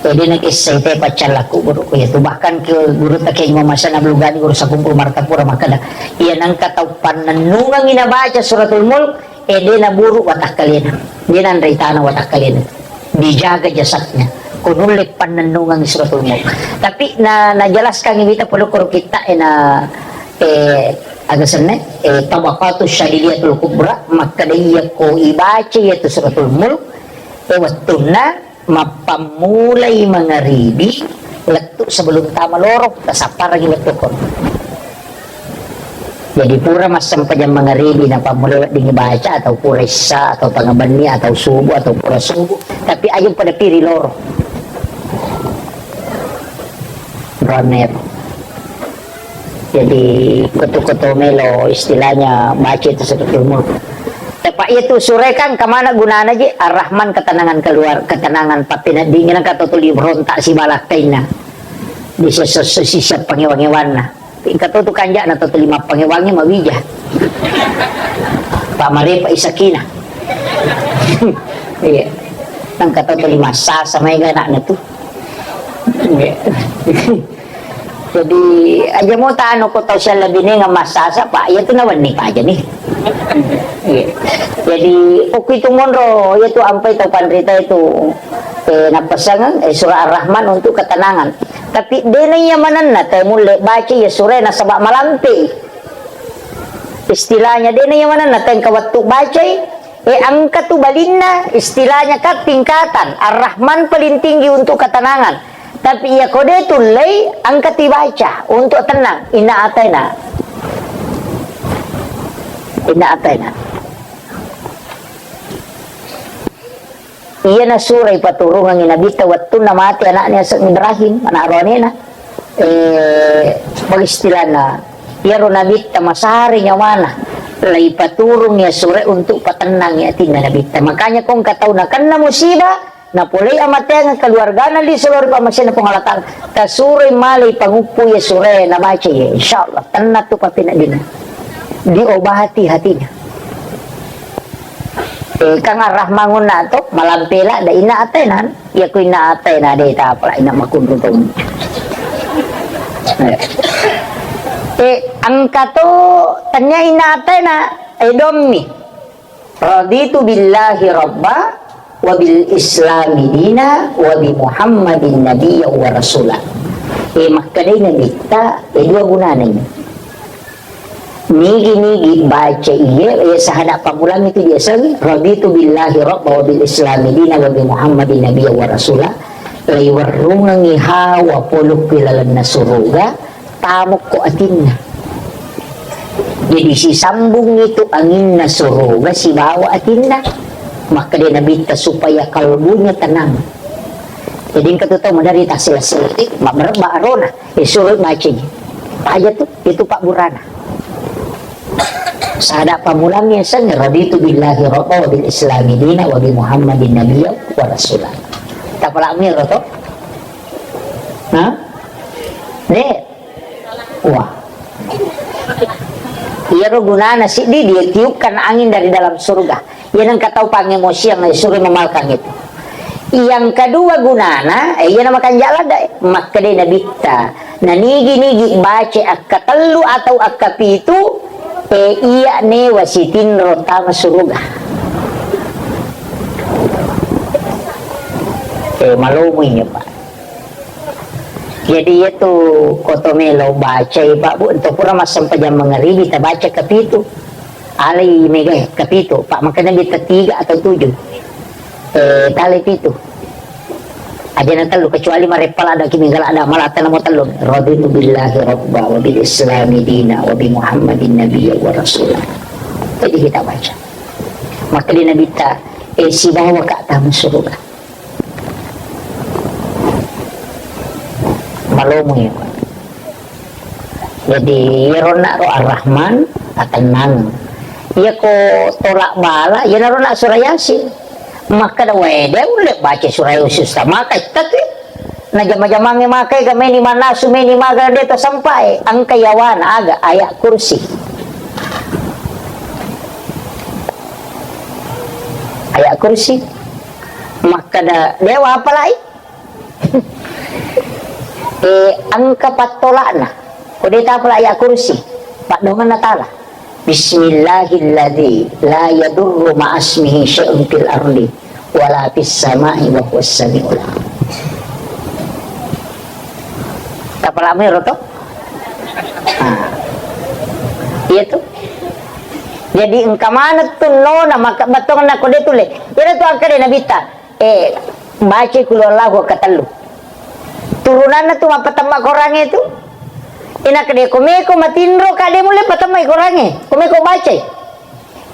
Jadi na kissai te paccalla kubur ko iya tu. Bahkan ke guru take Imam Hasan Abdul Ghani guru sakumpul Martapura makkeda, iya nangka tau pannennungangi nabaca suratul Mulk, eh, de naburu watakkalena. De nanrei tana watakkalena. Dijaga jasadnya. Ko nulle pannennungangi suratul Mulk. Tapi na, najelaskan kita perlu koro kita, eh, na, eh, aga senne, eh, Tabaqatus Syadiliyatul Kubra, makkeda iya ko ibaca iya tu suratul Mulk, eh, wettunna mappammulai mangaribi, lettu sebelum tama lorong, tasapparangi lettu kono. Jadi pura massempajang mangaribi napammulai weddingngi baca, atau pura issa, atau tengnga benni, atau subuh, atau pura subuh. Tapi aja pada piri loro. Runner. Jadi koto-koto melo istilahnya baca itu suratul mulk. Tepa iya tu sure kan kemana gunana je? Ar-Rahman ketenangan keluar, ketenangan pappena dingin kata tuli berontak si balakkaina. Di sisa pangewa-ngewanna. Engka to tu kanja'na to tuli mappangewangi mawija. Pamarepa isakina. Iya. Engka to tuli massasa maega anakna tu. Iya. Jadi aja mo tanu ko tau sialla binenga massasa, Pak, iya tu nawenni paja ni. Iya. Jadi okko itu monro, iya tu ampai tau panrita itu. Eh, nappasangeng, eh, surah Ar-Rahman untuk ketenangan. Tapi de naiya manenna tau mulle baca iya surah nasaba malampe. Istilahnya de naiya manenna tau engka wettu bacai, eh, engka tu balinna, istilahnya kan tingkatan. Ar-Rahman paling tinggi untuk ketenangan. Tapi iya ko de tullei, engka tibaca untuk tenang. Inna ataina. Inna ataina. Iyana sura ipaturungengngi Nabitta wettunna mate anakna yaseng Ibrahim, anak roanena. Eh, bagi istilahna, iyaro Nabitta masare nyawana, laipaturung iya sura untuk patennangi atinna Nabitta. Makanya ko engka tau nakenna musibah, napolei amateang keluargana lisu lao ri pammasena Puang Allah Ta'ala, tasuroi malai panguppu iya sura nabaca iya, insyaallah tenna tu papina dina. Diobati hatinya. Eh, kang Ar-Rahman gunna to, malampe ladde inna atena. Iya ku inna atena de tapala inna makunru to. Eh, engka to tania inna atena, eh, dommi. Raditu billahi rabba wa bil islami dina wa bi Muhammadin nabiyya wa rasula. Eh, makkedai Nabitta, eh, dua gunana ini. Nigi-nigi baca iye, eh, sahada pammulang itu biasa, raditu billahi rabba wa bil islami dina wa bi Muhammadin nabiyya wa rasula. Laiwerrungengi hawa polukku lalenna suruga, tamukko atinna. Jadi sisambung itu anginna suruga sibawa atinna. Makkeda Nabitta supaya kalbunya tenang. Jadi engka tu tau maderita sila-sila, eh, mabrebba arona. Eh, suroi macini. Aja tu, itu pabburana. Sada pammulang yaseng, raditu billahi rabba wa bil islami dina wa bi Muhammadin nabiyya wa rasula. Tapalak miro to? Hah? De. Wah. Iyaro gunana siddi, dia tiupkan angin dari dalam surga. Iya nengka tau pangemosiang, eh, suro mamalkang itu. Yang kedua gunana, eh, iya nama kanja ladda, eh, makkeda Nabitta. Nanigi-nigi baca akka tellu atau akka pitu, eh, iya newa sitinro tama suruga. Eh, malomo iya, Pak. Jadi, iya tu koto melo bacai, Pak, Bu, ento pura massempajang mangaribi, tabaca kapitu. Alai mega kapitu, Pak, makanya bita tiga atau tujuh. Eh, tali pitu. Aja na tellu, kecuali mareppa ladda ki mega ladda, malata namo tellu. Raditu billahi rabba wa bil islami dina wa bi Muhammadin nabiyya wa rasula. Jadi kita baca. Maka di Nabi ta, eh, sibawa ka tama suruga. Malomo iya. Jadi, iyaro na ro Ar-Rahman, atennang. Iya ko tolak bala, iya naro na surah Yasin. Makkeda, "Wede, ulle baca surah Yasin, Ustaz." Maka ittaki. Na jama-jamangnge makai ga meni manasu, meni maga de to sampai. Engka yawana aga ayat kursi. Ayat kursi. Makkeda, "Dewa apalai?" Eh, engka pattolakna. Ko de tapala ayat kursi, paddongenna tala. Bismillahilladzi la yadurru ma'asmihi syai'un fil ardi wala fis sama'i wa huwas sami'ul alim. Tapala mero to? Ah. Iya tu. Jadi engka maneng tu nona maka batong na ko de tule. Iyana tu angka de Nabitta. Eh, baca kulu Allahu katellu. Turunanna tu mappatemma Korangnge tu. Ina kedeko meko matinro ka de mulle patemmai korangnge. Ko meko bacai.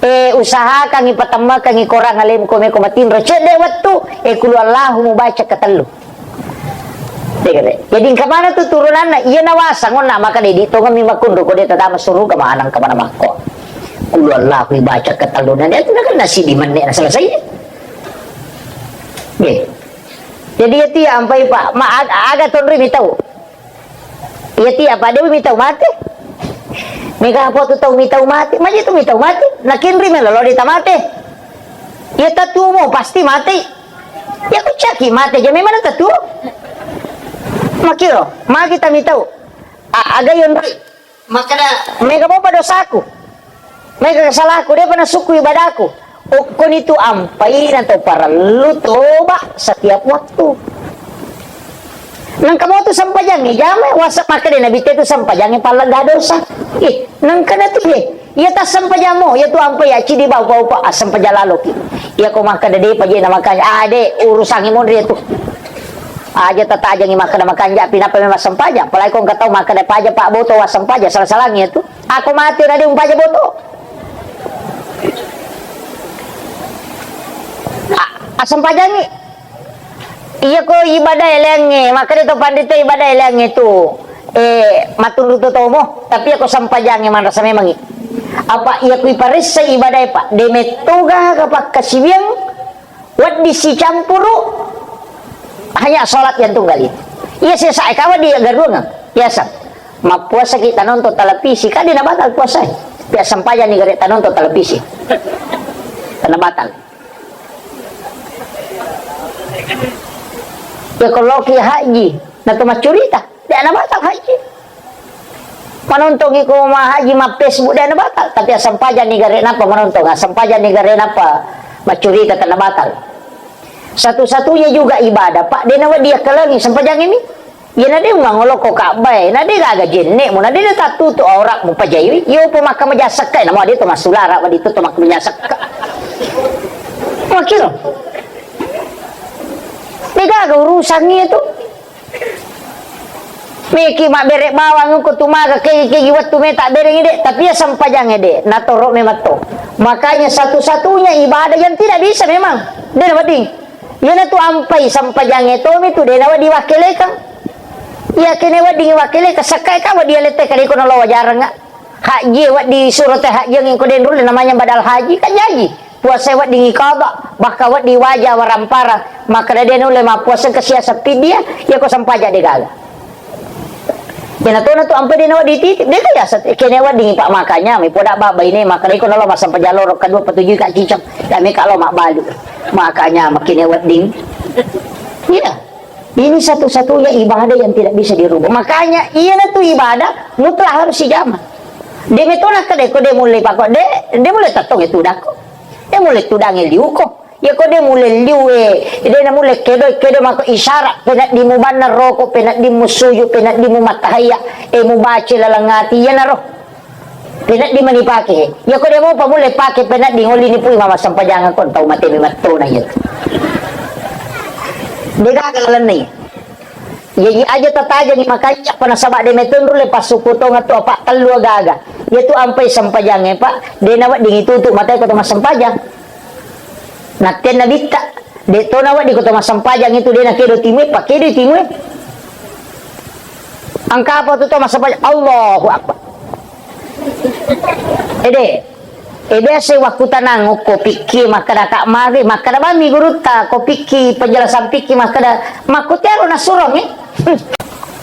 Eh, usahakangngi patemmakengngi korang alemu ko meko matinro. Cedde wettu, eh, kulu Allahu mubaca ketellu. Jadi engka mana tu turunanna? Iya nawasang onna maka de di tongemmi makunro ko de tatama suruga manang kemana makko. Kulu Allahu ibaca ketellu na de tu nakenna sidi menne na selesai. Nggih. Jadi iya tiya ampai, Pak, ma-, ag-, aga tonri mitau. Iya tiya, Pak, de mitau mate. Mega apa tu tau mitau mate? Maji tu mitau mate. Nakinri melo lo ditamate. Iya tatuo mo pasti mate. Iya kucaki mate je memang tatuo. Makiro, magi tamitau. A-, aga yonri. Makkeda, mega mopa dosaku. Mega kesalaku, depa nasukku ibadaku. Okkoni tu ampai na to parellu toba setiap waktu. Nangka mo tu sempajangngi jama, wasa makkeda Nabi te tu sempajangngi pallegga dosa. Ih, nangka na tu he. Iya tassempajammo, iya tu ampai ya cidi bau-bau pa assempajang laloki. Iya ko makkeda depa je na makanja, ah, de, urusangngi monri ya tu. Aja tatajangngi makkeda makanja, pinapa memang sempajang. Apalagi ko engka tau makkeda paja Pak Boto wa sempajang, salah-salangngi ya tu. Ako mate na de umpaja boto. A-, assempajangngi. Iya ko ibadah elengnge, makkeda to pandita ibadah elengnge tu. Eh, matunru to tomo, tapi iya ko sempajangnge manrasa memangngi. Apa iya ko iparessa ibadah, Pak? De metto gaga pakkasiwiang Wedding sicampuru, hanya sholat yang tunggal itu. Iya, sesa, eh, kawa di garuang, biasa. Mappuasaki tanonton televisi, kan dena batal puasa. Biasa sempajang ni gare tanonton televisi. Tanah batal. Ya, kalau ki haji, nah, tu macurita. De' na batal haji. Manontongi ko ma haji ma Facebook de' na batal, tapi assempajanni gare' nappa manonton, assempajanni gare' nappa maccurita tenna batal. Satu-satunya juga ibadah, Pak, de' na wedding akkalengi sempajangngemi. Iyana de' mangolo ko Ka'bah e, na de' gaga jenne'mu, na de' na tattutu auratmu pajaiwi. Iyo po makka majasekka, namo de' to massulara, wedding to, to makka majasekka. Makkiro. De' gaga urusangngi itu. Meki mabbere bawang ko tu maga kegi-kegi wettu meta berengi de', tapi iya sempajangnge de', natoro' memang to. Makanya satu-satunya ibadah yang tidak bisa memang, de' na wedding. Iyana tu ampai sempajangnge tomi tu de' na wedding wakkelekang. Iya kene wedding wakkelekang, sakkai ka wedding alette kade ko nalo wajarengnga. Haji e wedding suro te haji yang ko de' na rulle namanya badal haji, kan jaji. Puasa wedding iqadha, bahkan wedding waja waramparang, makkeda de' nulle mappuasa ke siasa pidia, iya ko sempajang de' gaga. Iyana tona tu ampe de' na wedding titip, de' ka biasa, kene wedding Pak makanya, mi poda baba ini, makkeda iko nalo massempajang loro kedua petunjuk ka cicak, ya mi kalau mak balu, makanya makkene wedding. Iya. Ini satu-satunya ibadah yang tidak bisa dirubah. Makanya, iyana tu ibadah mutlak harus dijama. De' metona kede ko de' mulle pako, de', de' mulle tattonge tudakko. De' mulle tudange liuko. Iya ko de' mulle liu e, de' na mulle kedo, kedo mako isyarat, penaddimu banna roko, penaddimu suju, penaddimu mattahayya, e mubace laleng ati, iyana ro. Penaddi mani pake. Iya ko de' mopa mulle pake penaddi, ngolini pui mama sempajang ko tau mate mi mattona iya. De' gaga lalenna iya. Jaji aja tatajengi makanja pa nasaba de' metonru le passuku tonga tu apa tellu gaga. Iya tu ampai sempajangnge, Pak, de' na wedding itutu matae ko to massempajang. Nattenna bitta, de' to na wedding ko to massempajang itu de' na kedo timue, pakedo timue. Engka apa tu to massempajang, Allahu Akbar. Ede, e, biasa wakkutanang okko pikki makkeda ka mari, makkeda bami gurutta ko pikki penjelasan pikki makkeda makko tiaro nasurong e.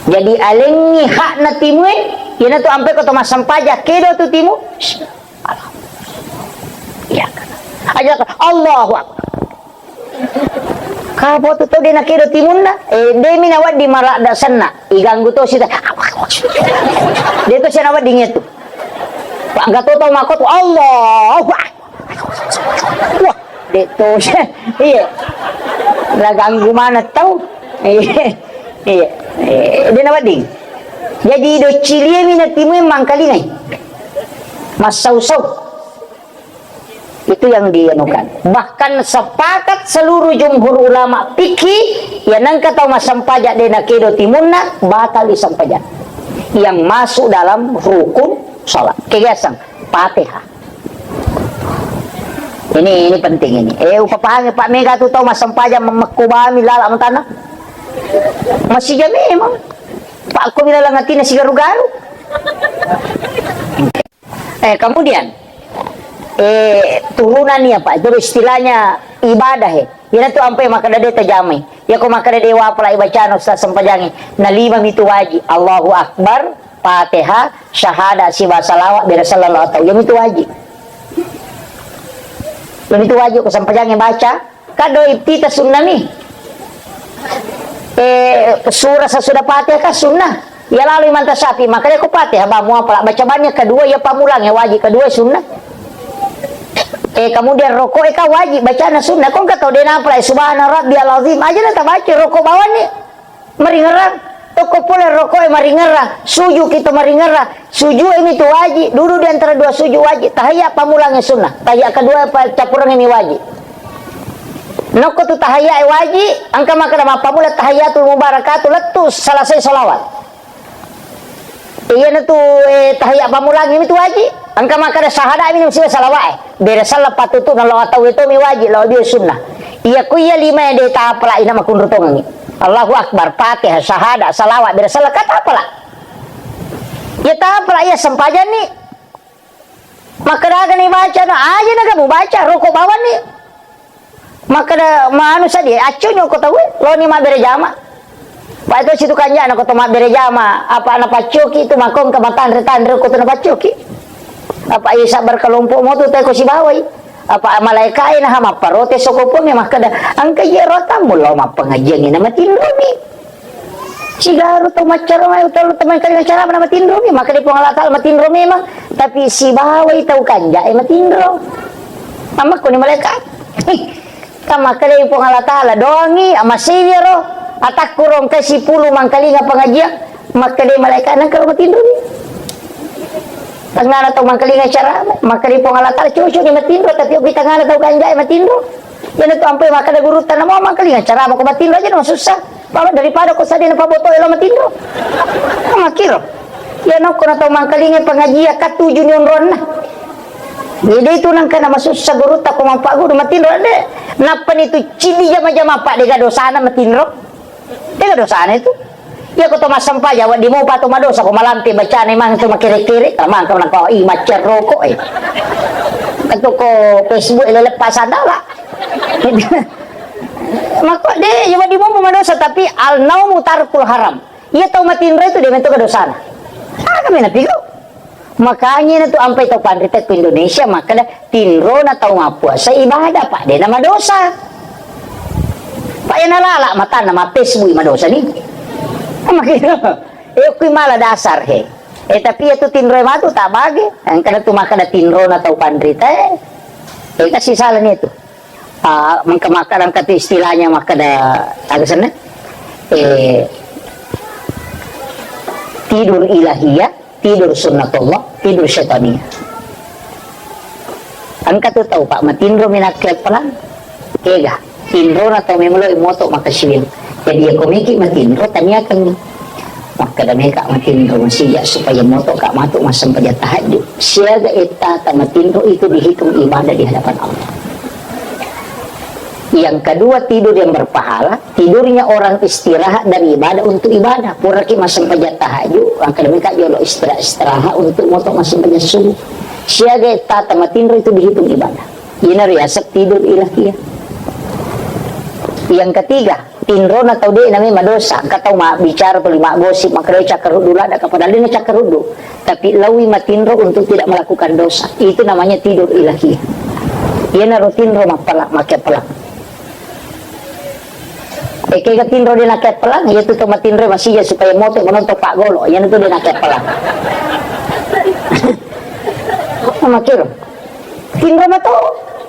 Jadi alengngi hakna timue, iyana tu ampe ko to massempajang kedo tu timu. Iya. Aja Allahu Akbar. Kapo tu tau de' na kedo timunna, eh, de' mi na wedding maladda senna, iganggu to sita. De' to sia na wedding itu. Engka to tau makko tu, Allahu Akbar. Wah, de' to sia. Iya. La ganggu mana tau. Iya. Iya. Eh, de' na wedding. Jadi do cilie mi na timue mangkalingai. Massau-sau. Itu yang dianukan. Bahkan sepakat seluruh jumhur ulama fikih, ya nengka tau massempajang de' na kedo timunna, batal i sempajang. yang masuk dalam rukun sholat. Kegiatan Fatihah. Ini, ini penting ini. Eh, upapahangi, Pak, mega tu tau massempajang memmekko bami lala matana. Masih jam memang. Pak, ko bilang atina sigaru-garu. Eh, kemudian, eh, turunan ya, Pak, itu istilahnya ibadah, eh. Iyana tu ampe makkeda de tajamai. Iya ko makkeda de wapala ibacana ustaz sempajangi. Na lima mitu wajib. Allahu Akbar, Fatihah, syahadat, siba salawat, bere sallallahu tau. Iya mitu wajib. Iya mitu wajib ko sempajangi baca. Kado iftitah sunnah mi. Eh, surah sesudah Fatihah kan sunnah. Iya lalu Imam Tasyafi, makkeda ko Fatihah, ba muapala baca bannya kedua, iya pamulang ya wajib, kedua sunnah. Eh, kemudian rokok eh, kan wajib bacana sunnah. Kong kata de napala subhana rabbiyal azim. Aja na tabaca rokok bawani. Maringerang. Tokko pole rokok eh, maringerang. Sujud kita maringerang. Sujud ini tu wajib. Duduk di antara dua sujud wajib. Tahiyat pamulang eh, sunnah. Tahiyat kedua pa-, cappurangi mi wajib. Nokko tu tahiyat eh, wajib. Engka makkeda mappamula tahiyatul mubarakatu lettu selesai salawat. Iyana tu, eh, tahiyat pamulang ini tu wajib. Engka makkeda syahadat ini mesti salawat, eh. Bere salawat patutu na lao tau itu mi wajib, lao dia sunnah. Iya ku iya lima de tapala ina makunru tongengi. Allahu Akbar, Fatihah, syahadat, salawat, bere salawat kata apala. Iya tapala iya sempajanni. Makkeda aga ni baca no, aja naga mubaca, rokok bawani. Makkeda manu sadi, accu nyoko tau, loni mabbere jama. Pak itu situ kanjana ko to mabbere jama, apa na paccoki itu makong ke matanre-tanre ko to na paccoki. Apa isa berkelompok mo tu teko sibawai. Apa malaikai na hama parote sokopong ya makkeda, angka iya rotamu lo mappengajian ina matinromi. Sigaru tau maccara mai, tau tau makkali acara mana matinro mi, makkali Puang Allah Taala matinro memang, tapi sibawai tau kanja e matinro. Amma kuni malaikat. Kan makkali Puang Allah Taala doangi, amma siwiro, atakku rong kasi pulu mangkalinga pengajian, makkali malaikat nang karo matinro mi. Tangana tau mangkalinga acara, makkali Puang Allah Taala cucu ni matinro, tapi aku tangana tau kanja e matinro. Iyana tu ampai makkeda gurutta, namo mangkalinga acara mako matinro aja na masussa. Baba, daripada ko sadena paboto elo matinro. Makkiro. Iyana ko na tau mangkalinga pengajian katuju ni onronna. Jadi itu nangka na masussa gurutta ko mampaguru matinro de. Nappa ni tu cili jama-jama pa dega dosana matinro. Dega dosana itu. Iya ko to massempajang, wedding mopa to madosa ko malampe bacana mang to makere-kere, tamang ko nangka i macca rokok e. Kan to ko Facebook e leleppa sandala. Mako de, iya wedding mopa madosa tapi al naumu tarkul haram. Iya tau matinro itu de mento dosana. Aga mena pigo? Makanya na tu ampai tau panrita ku Indonesia makkeda tinrona tau mappuasa ibadah, Pak, de na madosa. Pak, iya nalala matanna ma Facebook madosa ni. Makkiro. Eh, kui mala dasar he. Eh, tapi iya tu tinro matu tak bage. Engka na tu makkeda tinrona tau panrita e. Eh, kasi salah ni tu. Ah, mengka makkeda engka tu istilahnya makkeda aga senna? Eh, tidur ilahiyah, tidur sunnatullah, tidur syaitaniyah. Engka tu tau, Pak, matinro mi nakkeappalang. Ega, tinrona tau memelo moto makasiwing. Jadi iya ko meki matinro taniakengngi. Makkeda meka matinro masija supaya moto ka matu massempajang tahajud. Siaga ettata matinro itu dihitung ibadah di hadapan Allah. Yang kedua, tidur yang berpahala, tidurnya orang istirahat dari ibadah untuk ibadah. Puraki massempajang tahajud, angka demi ka jolo istirahat, istirahat untuk moto massempajang subuh. Siaga ettata matinro itu dihitung ibadah. Ina riasek tidur ilahiyah. Yang ketiga, tinrona tau de name madosa, engka tau mabbicara tuli maggosip, makkeda cakkaruddu ladda ka padahal de na cakkaruddu. Tapi laui matinro untuk tidak melakukan dosa. Itu namanya tidur ilahiyah. Iyanaro tinro mappala, makkeappalang. E, kega tinro de nakkeappalang, iya tu to matinro masija supaya moto menonton Pak Golo. Iya tu de nakkeappalang. Makkiro. Tinro mato.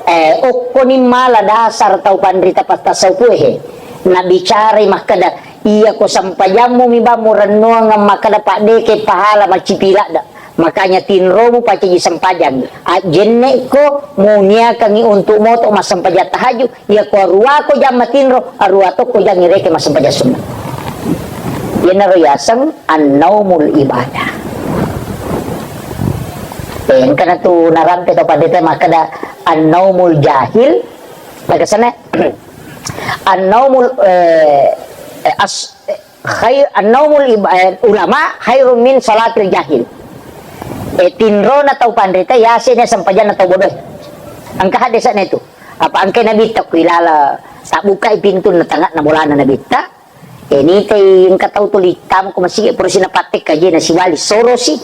Eh, okkoni mala dasar tau panrita pattasaupu he. Nabicarai makkeda, iya ko sempajammu mi bammu rennuang makkeda paddeke pahala macipi ladda. Makanya tinromu pacaji sempajang. Ajjenne ko muniakangi untuk moto massempajang tahajud. Iya ko aruako jang matinro, arua tokko jang ireke massempajang sunnah. Iyanaro yaseng annaumul ibadah. Eh, engkana tu narampe tau pandita makkeda annaumul jahil, makkeda sana, annaumul, eh, eh, as-, eh, khair, annaumul iba-, eh, ulama khairun min salatil jahil. Eh, tinrona tau pandita yasena sempajanna tau bodoh. Engka hadde sana itu. Apa engka nabitta ku ilala, tabbukai pintunna tangakna bolana nabitta. Eh, nitai engka tau tuli tama ko masigi pura sina pattek aje na siwali sorosi.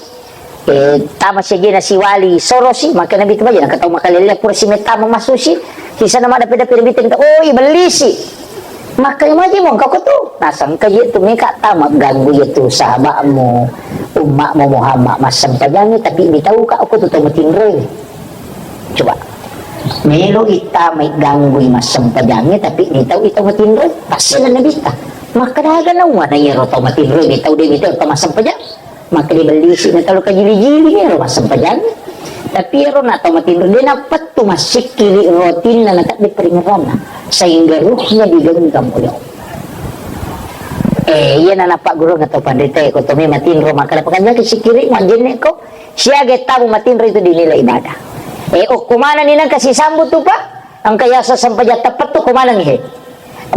Eh, tama si aje na siwali sorosi, maka nabitta baja engka tau makalele pura si mettama masusi. Sisana mada peda peda bitta, "Oh, ibellisi." Maka maji mo engka ko tu. Nasang ka je tu meka tama ganggu je tu sahabatmu, ummatmu Muhammad massempajangi, tapi mitau ka ko tu tau matinroi. Coba. Melo ittamai ganggui massempajangnge, tapi ni tau ita matinro, pasti na nabitta. Makkeda aga naua na iyaro tau matinro, ni tau de ni tau tau massempajang. Makkeda bellisi na tau kajili-jili ni ro massempajang. Tapi iyaro na tau matinro, de nappettu massikkiri rotinna na tadde peringeranna. Sehingga ruhnya digenggam oleh Allah. Eh, iya na nappa guru na tau pandita ko to me matinro, makkeda pakanjaki sikkiri majenne ko. Siaga tamu matinro itu dinilai ibadah. Eh, okko manenni nengka sisambu tu, Pak? Engka yaseng sempajang teppettu ko manenni, he?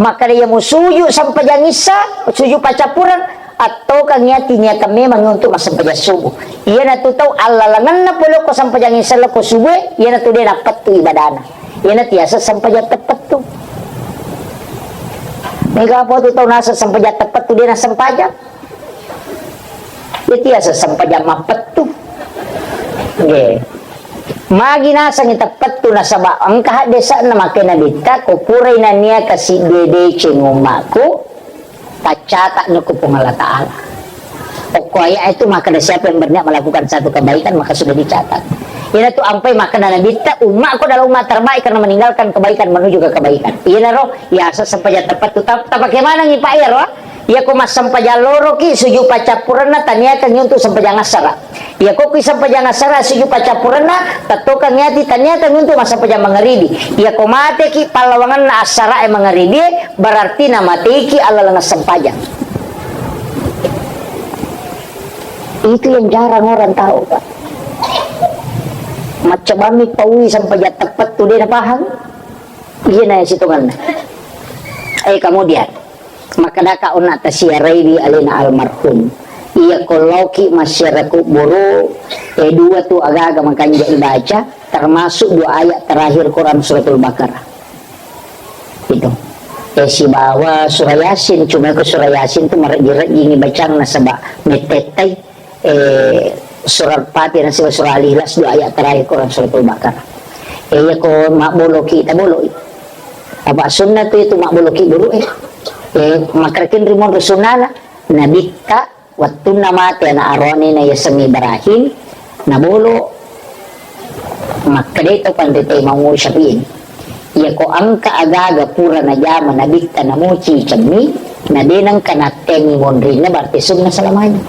Makkeda iya musuju sempajang issa, suju paccappureng, attokangngi ati niateng memang untuk massempajang subuh. Iyanatu tau allalengenna pole ko sempajang issa ko subuh, iyanatu de nappettu ibadana. Iyanatu yaseng sempajang teppettu. Mega apa tu tau naseng sempajang teppettu de nassempajang? Jadi asa sempajang mappettu. Nggih. Magi nasengngi teppettu nasaba engka haddese'na makkeda nabitta, ko purai naniaka siddi deceng ummaku, paccatakno ko Puang Allah Ta'ala. Okko ayat itu makkeda siapa yang berniat melakukan satu kebaikan maka sudah dicatat. Iyanatu ampai makkeda nabitta, ummaku adalah umat terbaik karena meninggalkan kebaikan menuju ke kebaikan. Iyanaro yaseng sempajang teppettu. Tap-, tapake manengngi Pak iyaro? Iyako massempajang loroki, suju paccappurenna taniakangngi untuk sempajang assara. Iyako kui sempajang assara, suju paccappurenna, tettokangngi ati taniakangngi untuk massempajang mangaribi. Iyako mateki pallawangenna assara e mangaribi e, berarti namateiki allaleng sempajang. Itu yang jarang orang tahu, Pak. Maccobami paui sempajang teppettu de napahang. Iyana sitongenna. Eh, kemudian, makkedaka onna tasiarai ri alena almarhum. Iya ko laoki massiara kuburu, eh, dua tu agaga makanja ibaca, termasuk dua ayat terakhir Quran Suratul Baqarah. Itu. Eh, sibawa surah Yasin, cuma ko surah Yasin tu marejji-rejjingi bacang nasaba mettettai. Eh, surat Fatihah nasaba surah Al-Ikhlas, dua ayat terakhir Quran Suratul Baqarah. Eh, iya ko mabboloki, taboloi. Apa sunnah tu itu mabboloki buru, eh. Eh, makarakin rimonro sunnana, nabitta wattunna mate anak aroane na yaseng Ibrahim, nabolo. Makkedai to panrita Imam Syafi'i, iyako engka agaga pura najama nabitta namuci cemmi, na de nengka natteangngi monrinna, berarti sunna selamanya.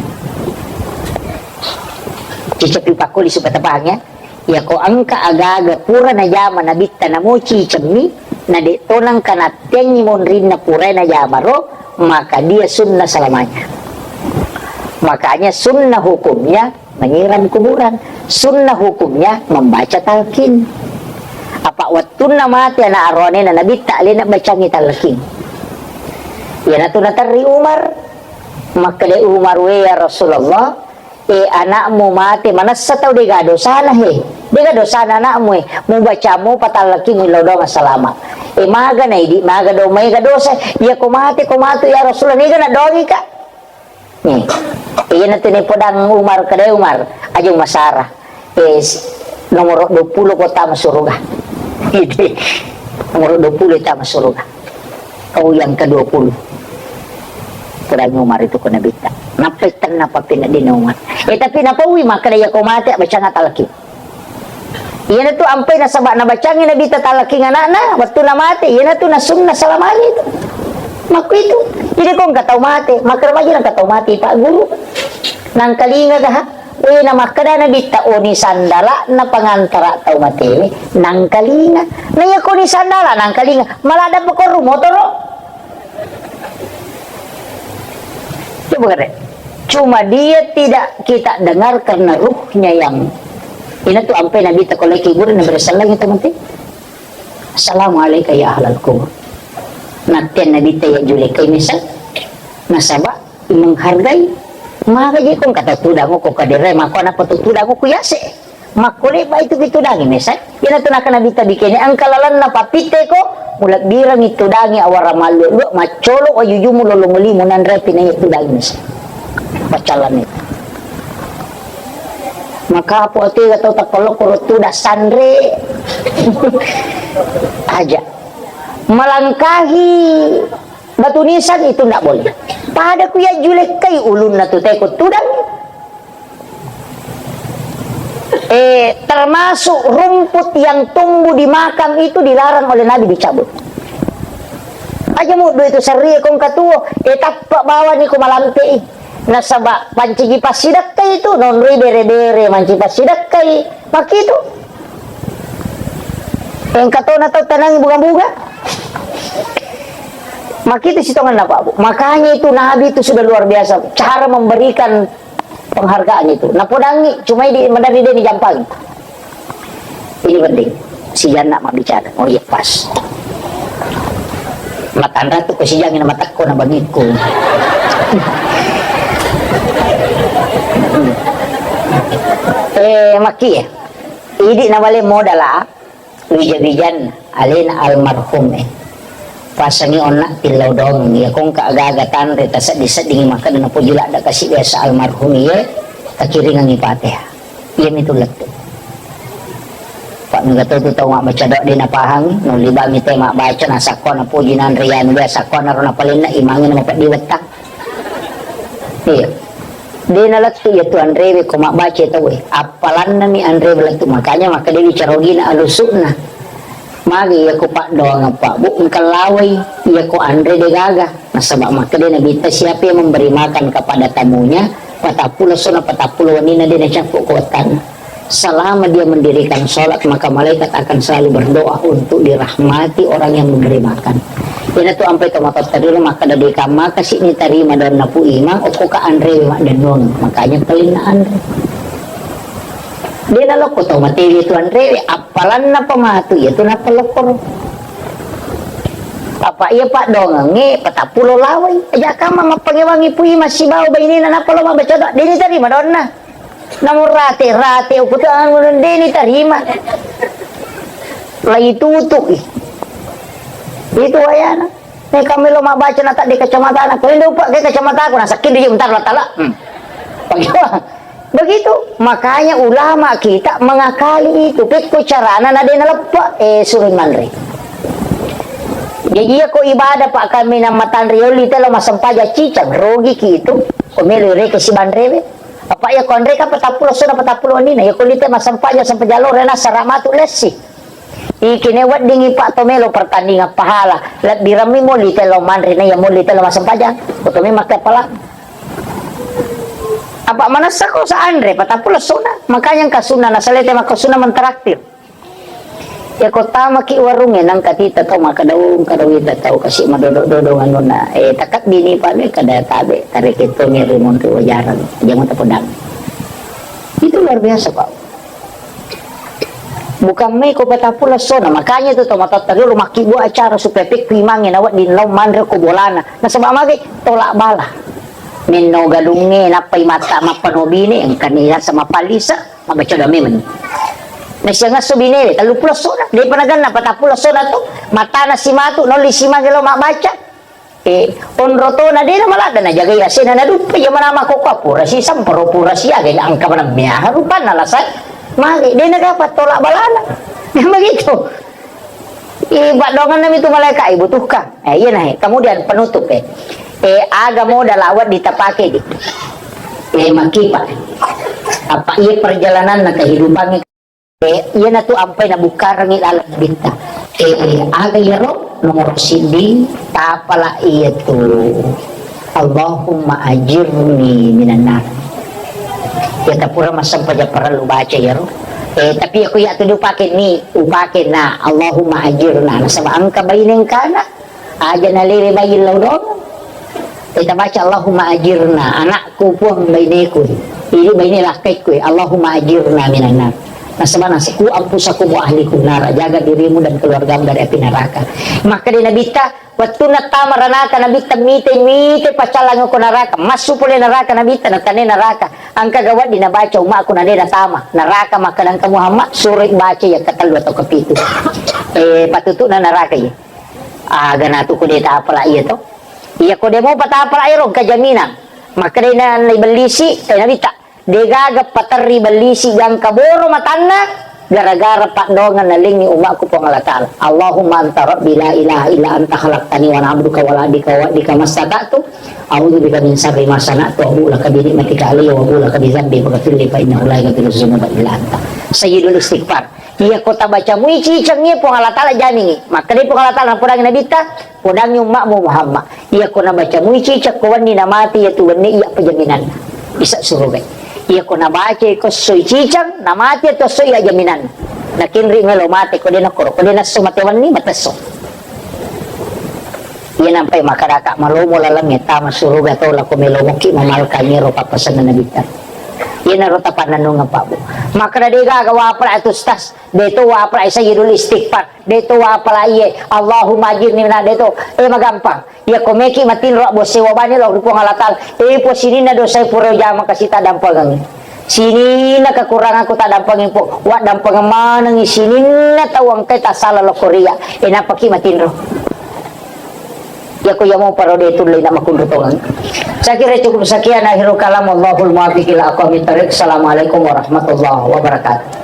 Cicappi pakkuli supaya tapahang ya. Iyako engka agaga pura najama nabitta namuci cemmi, na de to nengka natteangngi monrinna pura najama ro, maka dia sunna selamanya. Makanya sunnah hukumnya menyiram kuburan. Sunnah hukumnya membaca talqin. Apa wattunna mate anak aroanena nabitta alena bacangi talqin. Iyanatu naterri Umar. Makkeda Umar, "We ya Rasulullah, eh, anakmu mate, manessa tau dega dosana he. Dega dosana anakmu, eh. Mubacamu patalqin millau doang salama. Eh, maga na idi, maga do, maega dosa. Iya ko mate, ko matu ya Rasulullah, nega na doangi ka." Nih, iyanatu ne podang Umar, kedai Umar, aja masara. Eh, s-, nomor dua puluh ko tama suruga. Nomor dua puluh tama suruga. Kau yang kedua puluh. Podang Umar itu ko nabitta. Nappa tenna papina di Umar. Eh, tapi napaui makkeda iya ko mate, bacang talqin. Iyanatu ampai nasaba nabacangi nabitta talqing anakna, wettunna mate, iyanatu nasunna selamanya itu. Makku itu. Jadi ko engka tau mate, makkeda maji engka tau mate, Pak Guru. Nangkalinga ga? Eh, namakkeda nabitta, oni sandala na pangantara tau mate, nangkalinga. Na iya ko ni sandala, nangkalinga. Malah ada pekoru motoro. Bere. Cuma dia tidak kita dengar karena ruhnya yang, ina tu ampai Nabi ta ko lai kibur, Nabi sallang itu mati. Assalamualaikum ya ahlal kubur. Natten Nabi ta ya julekai misal. Nasaba menghargai. Maka je kong kata tudang ko kadere mako napa tu tudang ko yase. Makkule'ba itu kitudangi mesa. Iyana tu nakana bita bikene engka lalenna papitteko, mulebbirengngi tudangi awara malluwa-luwa, maccolo wajujumu lolong limu nanre pinai tudangi mesa. Paccallanni. Maka apa tega tau tappalokko ro tudang sanre. Aja. Melangkahi batu nisan itu ndak boleh. Pada ku ya julekkai ulunna tu teko tudang. Eh, termasuk rumput yang tumbuh di makam itu dilarang oleh Nabi dicabut. Aja muddu itu serri kong katuo, eh, tappa bawani ko malampe i. Nasaba panciji passidakkai itu, nonroi bere-bere, manci passidakkai. Makitu. Engka tona tau tanangi bunga-bunga. Makitu sitongan Pak Bu. Makanya itu Nabi itu sudah luar biasa. Cara memberikan penghargaan itu. Napodangi, cuma di madari deni jampang. Ini penting. Si Janna mabbicara. Oh iya, pas. Matanra tu ko si Janna matakko na bangiku. Eh, maki ya. Idi na bale modala. Wija-wijanna alena almarhum e. Pasangi onna tillau dongeng, iya kongka aga-aga tanre taseddi-seddingi makkeda napoji ladda kasi biasa almarhum iye, takiringangi Fatihah. Iya mitu lettu. Pak mega to tu tau mabbaca doa de napahangi, nulli bami te mabbaca nasakko napoji nanre yanu biasa ko naro napalenna imangi na mapeddi wettang. Iya. De nalettu iya tu anrewe ko mabbaca tauwe. Appalannami anrewe lettu. Makanya makkedawi carogina alusukna. Magi iya ko paddoangeng Pak Bu engka lawai iya ko anre de gaga. Nasaba makkeda Nabitta siapa yang memberi makan kepada tamunya patappulo sona patappulo wenina de nacappu ko wettanna. Selama dia mendirikan sholat, maka malaikat akan selalu berdoa untuk dirahmati orang yang memberi makan. Iyanatu ampai tomatoatta dulu makkeda de kamma kasi nitarima donna Pu Imang, okko ka anrewe maddennuang, makanya palinna anre. De nalokko tau matewe tu anrewe, appalanna pamatu iya tu nappa lokkoro. Apa iya paddoangengnge patappulo lawai, aja kamma mappangewangi Pu Imang sibawa bainena nappa lo mabbaca doa, de nitarima donna. Namu rate-rate, uku tu anu de nitarima. Lai tutu i. Itu wayana. Ne kami lo mabbaca na tadde kacamata na. Kau indah upak ke kacamata aku na sakit dia bentar lah talak. Hmm. Begitu. Makanya ulama kita mengakali itu. Pekko carana na de naleppa. Eh, suruh manre. Jadi iya ko ibadah Pak kami nama tanri oli telo masempaja cicang. Rogi ki itu. Ko melo reke si banrewe. Apa iya ko anre ka patappulo sona patappulo wenina, iya ko lite massempajang sempajang loro na sara matu lessi. Ikine weddingi Pak to melo pertandingan pahala, lebbi rammi mo lite lo manre na iya mo lite lo massempajang, ko to memang kepala. Apa manessa ko sa anre patappulo sona, makanya engka sunna na salete makko sunna mentraktir. Yako tamaki warungnge, nangka tita tau makkeda, "Oh, engka dawita tau kasi madodo-dodong anunna." Eh, takabbi ni pale kada tabe, tareke toni ri monri wajarang. Jangan tapodang. Itu luar biasa, Pak. Bukan mai ko patappulo sona, makanya tu tomatoatta dulu makkibua acara supaya pekku imangnge nawedding lao manre ko bolana. Nasaba magi tolak bala. Menno galungnge nappai matta mappanobine, engkani rasa mapalisa. Mabbaca doa memang. Nasiang esso binewe, telluppulo essona. Depa naganna, patappulo essona tu. Matana simatu, nolli simage lo mabbaca. Eh, onro tona dena maladda najagai asena naduppa, iya manama koko pura si sampero pura si aga engka manang mea rupanna lasai. Magi, dena gapa tolak balana. Begitu. Eh, paddoangenna mi tu malaika, eh, butuhkah? Eh, iya nah, eh. Kemudian penutup, eh. Eh, aga modal awak ditapake di. Eh, makipa. Apa iya perjalananna kehidupannya? Eh, iya natu ampai nabukkarangi laleng bitta. Eh, aga iyaro nomor siddi tapala iya tu. Allahumma ajirni minan nar. Ya tapura massempajang parellu baca iyaro. Eh, tapi aku ya tu upake ni, upake na Allahumma ajirna. Nasaba engka baine engkana, aja nalewe bayi lao dong. Kita baca, "Allahumma ajirna, anakku, Puang, baineku, ini baine lakkaiku, Allahumma ajirna minan nar." Nasaba nasiku anfusakum wa ahlikum nara, jaga dirimu dan keluargamu dari api neraka. Maka di Nabitta, wattunna tama ranaka Nabitta mite, mite pacallang ko neraka, massu pole neraka Nabitta, natane neraka. Angka gawa di nabaca umakku nade natama neraka, maka nangka Muhammad suroi baca ya ketellu atau kepitu. Eh, patutuna neraka iya. Aga natu ko de tapala iya to. Iya ko de mo patapala ero engka jaminan. Makkedai na, na ibellisi, eh, Nabitta, degaga paterri bellisi gangka boro matanna gara-gara paddongeng nalengi umakku Puang Allah Ta'ala. Allahumma anta rabbi la ilaha illa anta khalaqtani wa ana abduka wa ana ala ahdika wa wa'dika mastata'tu. A'udzu bika min syarri ma sana'tu, abu'u laka bi ni'matika alayya wa abu'u laka bi dzambi faghfirli fa innahu la yaghfiru dzunuba illa anta. Sayyidul istighfar. Iya ko tabaca mui ciceng iya Puang Allah Ta'ala jamingi. Makkedai Puang Allah Ta'ala napodangi Nabitta, podangi ummakmu Muhammad. Iya ko nabaca mui ciceng ko wenni namati iya tu wenni iya pejaminanna. Bisa surugai. Iya ko nabaca ko soi ciceng, namati iya tu soi iya jaminanna. Nakinri melo mate ko de nakoro, ko de nasso mate wenni matesso. Iya nampai makadaka malomo laleng tama suruga to lako melo mokki mamalkangi ro pappasenna Nabitta. Iya naro tapannanunga Pak Bu. Makada degaga wapala atu stas. Deto wapalai sayyidul istighfar, deto wapalai, Allahumma ajirni mina, deto, eh, magampang. Iya ko meki matinro abbo sewa bani lao ri Puang Allah Ta'ala. Eh, po sininna dosa pura jama kasita dampengeng. Sininna kekuranganku tak dampengeng po. Wa dampengeng manengi sininna tau engkai tasala lokko ria. Eh, napaki matinro. Iya ko iya mo paro de tulle na makunru tongeng. Saya kira cukup sekian akhirul kalam. Wallahul muwaffiq ila aqwamit thariq. Assalamualaikum warahmatullahi wabarakatuh.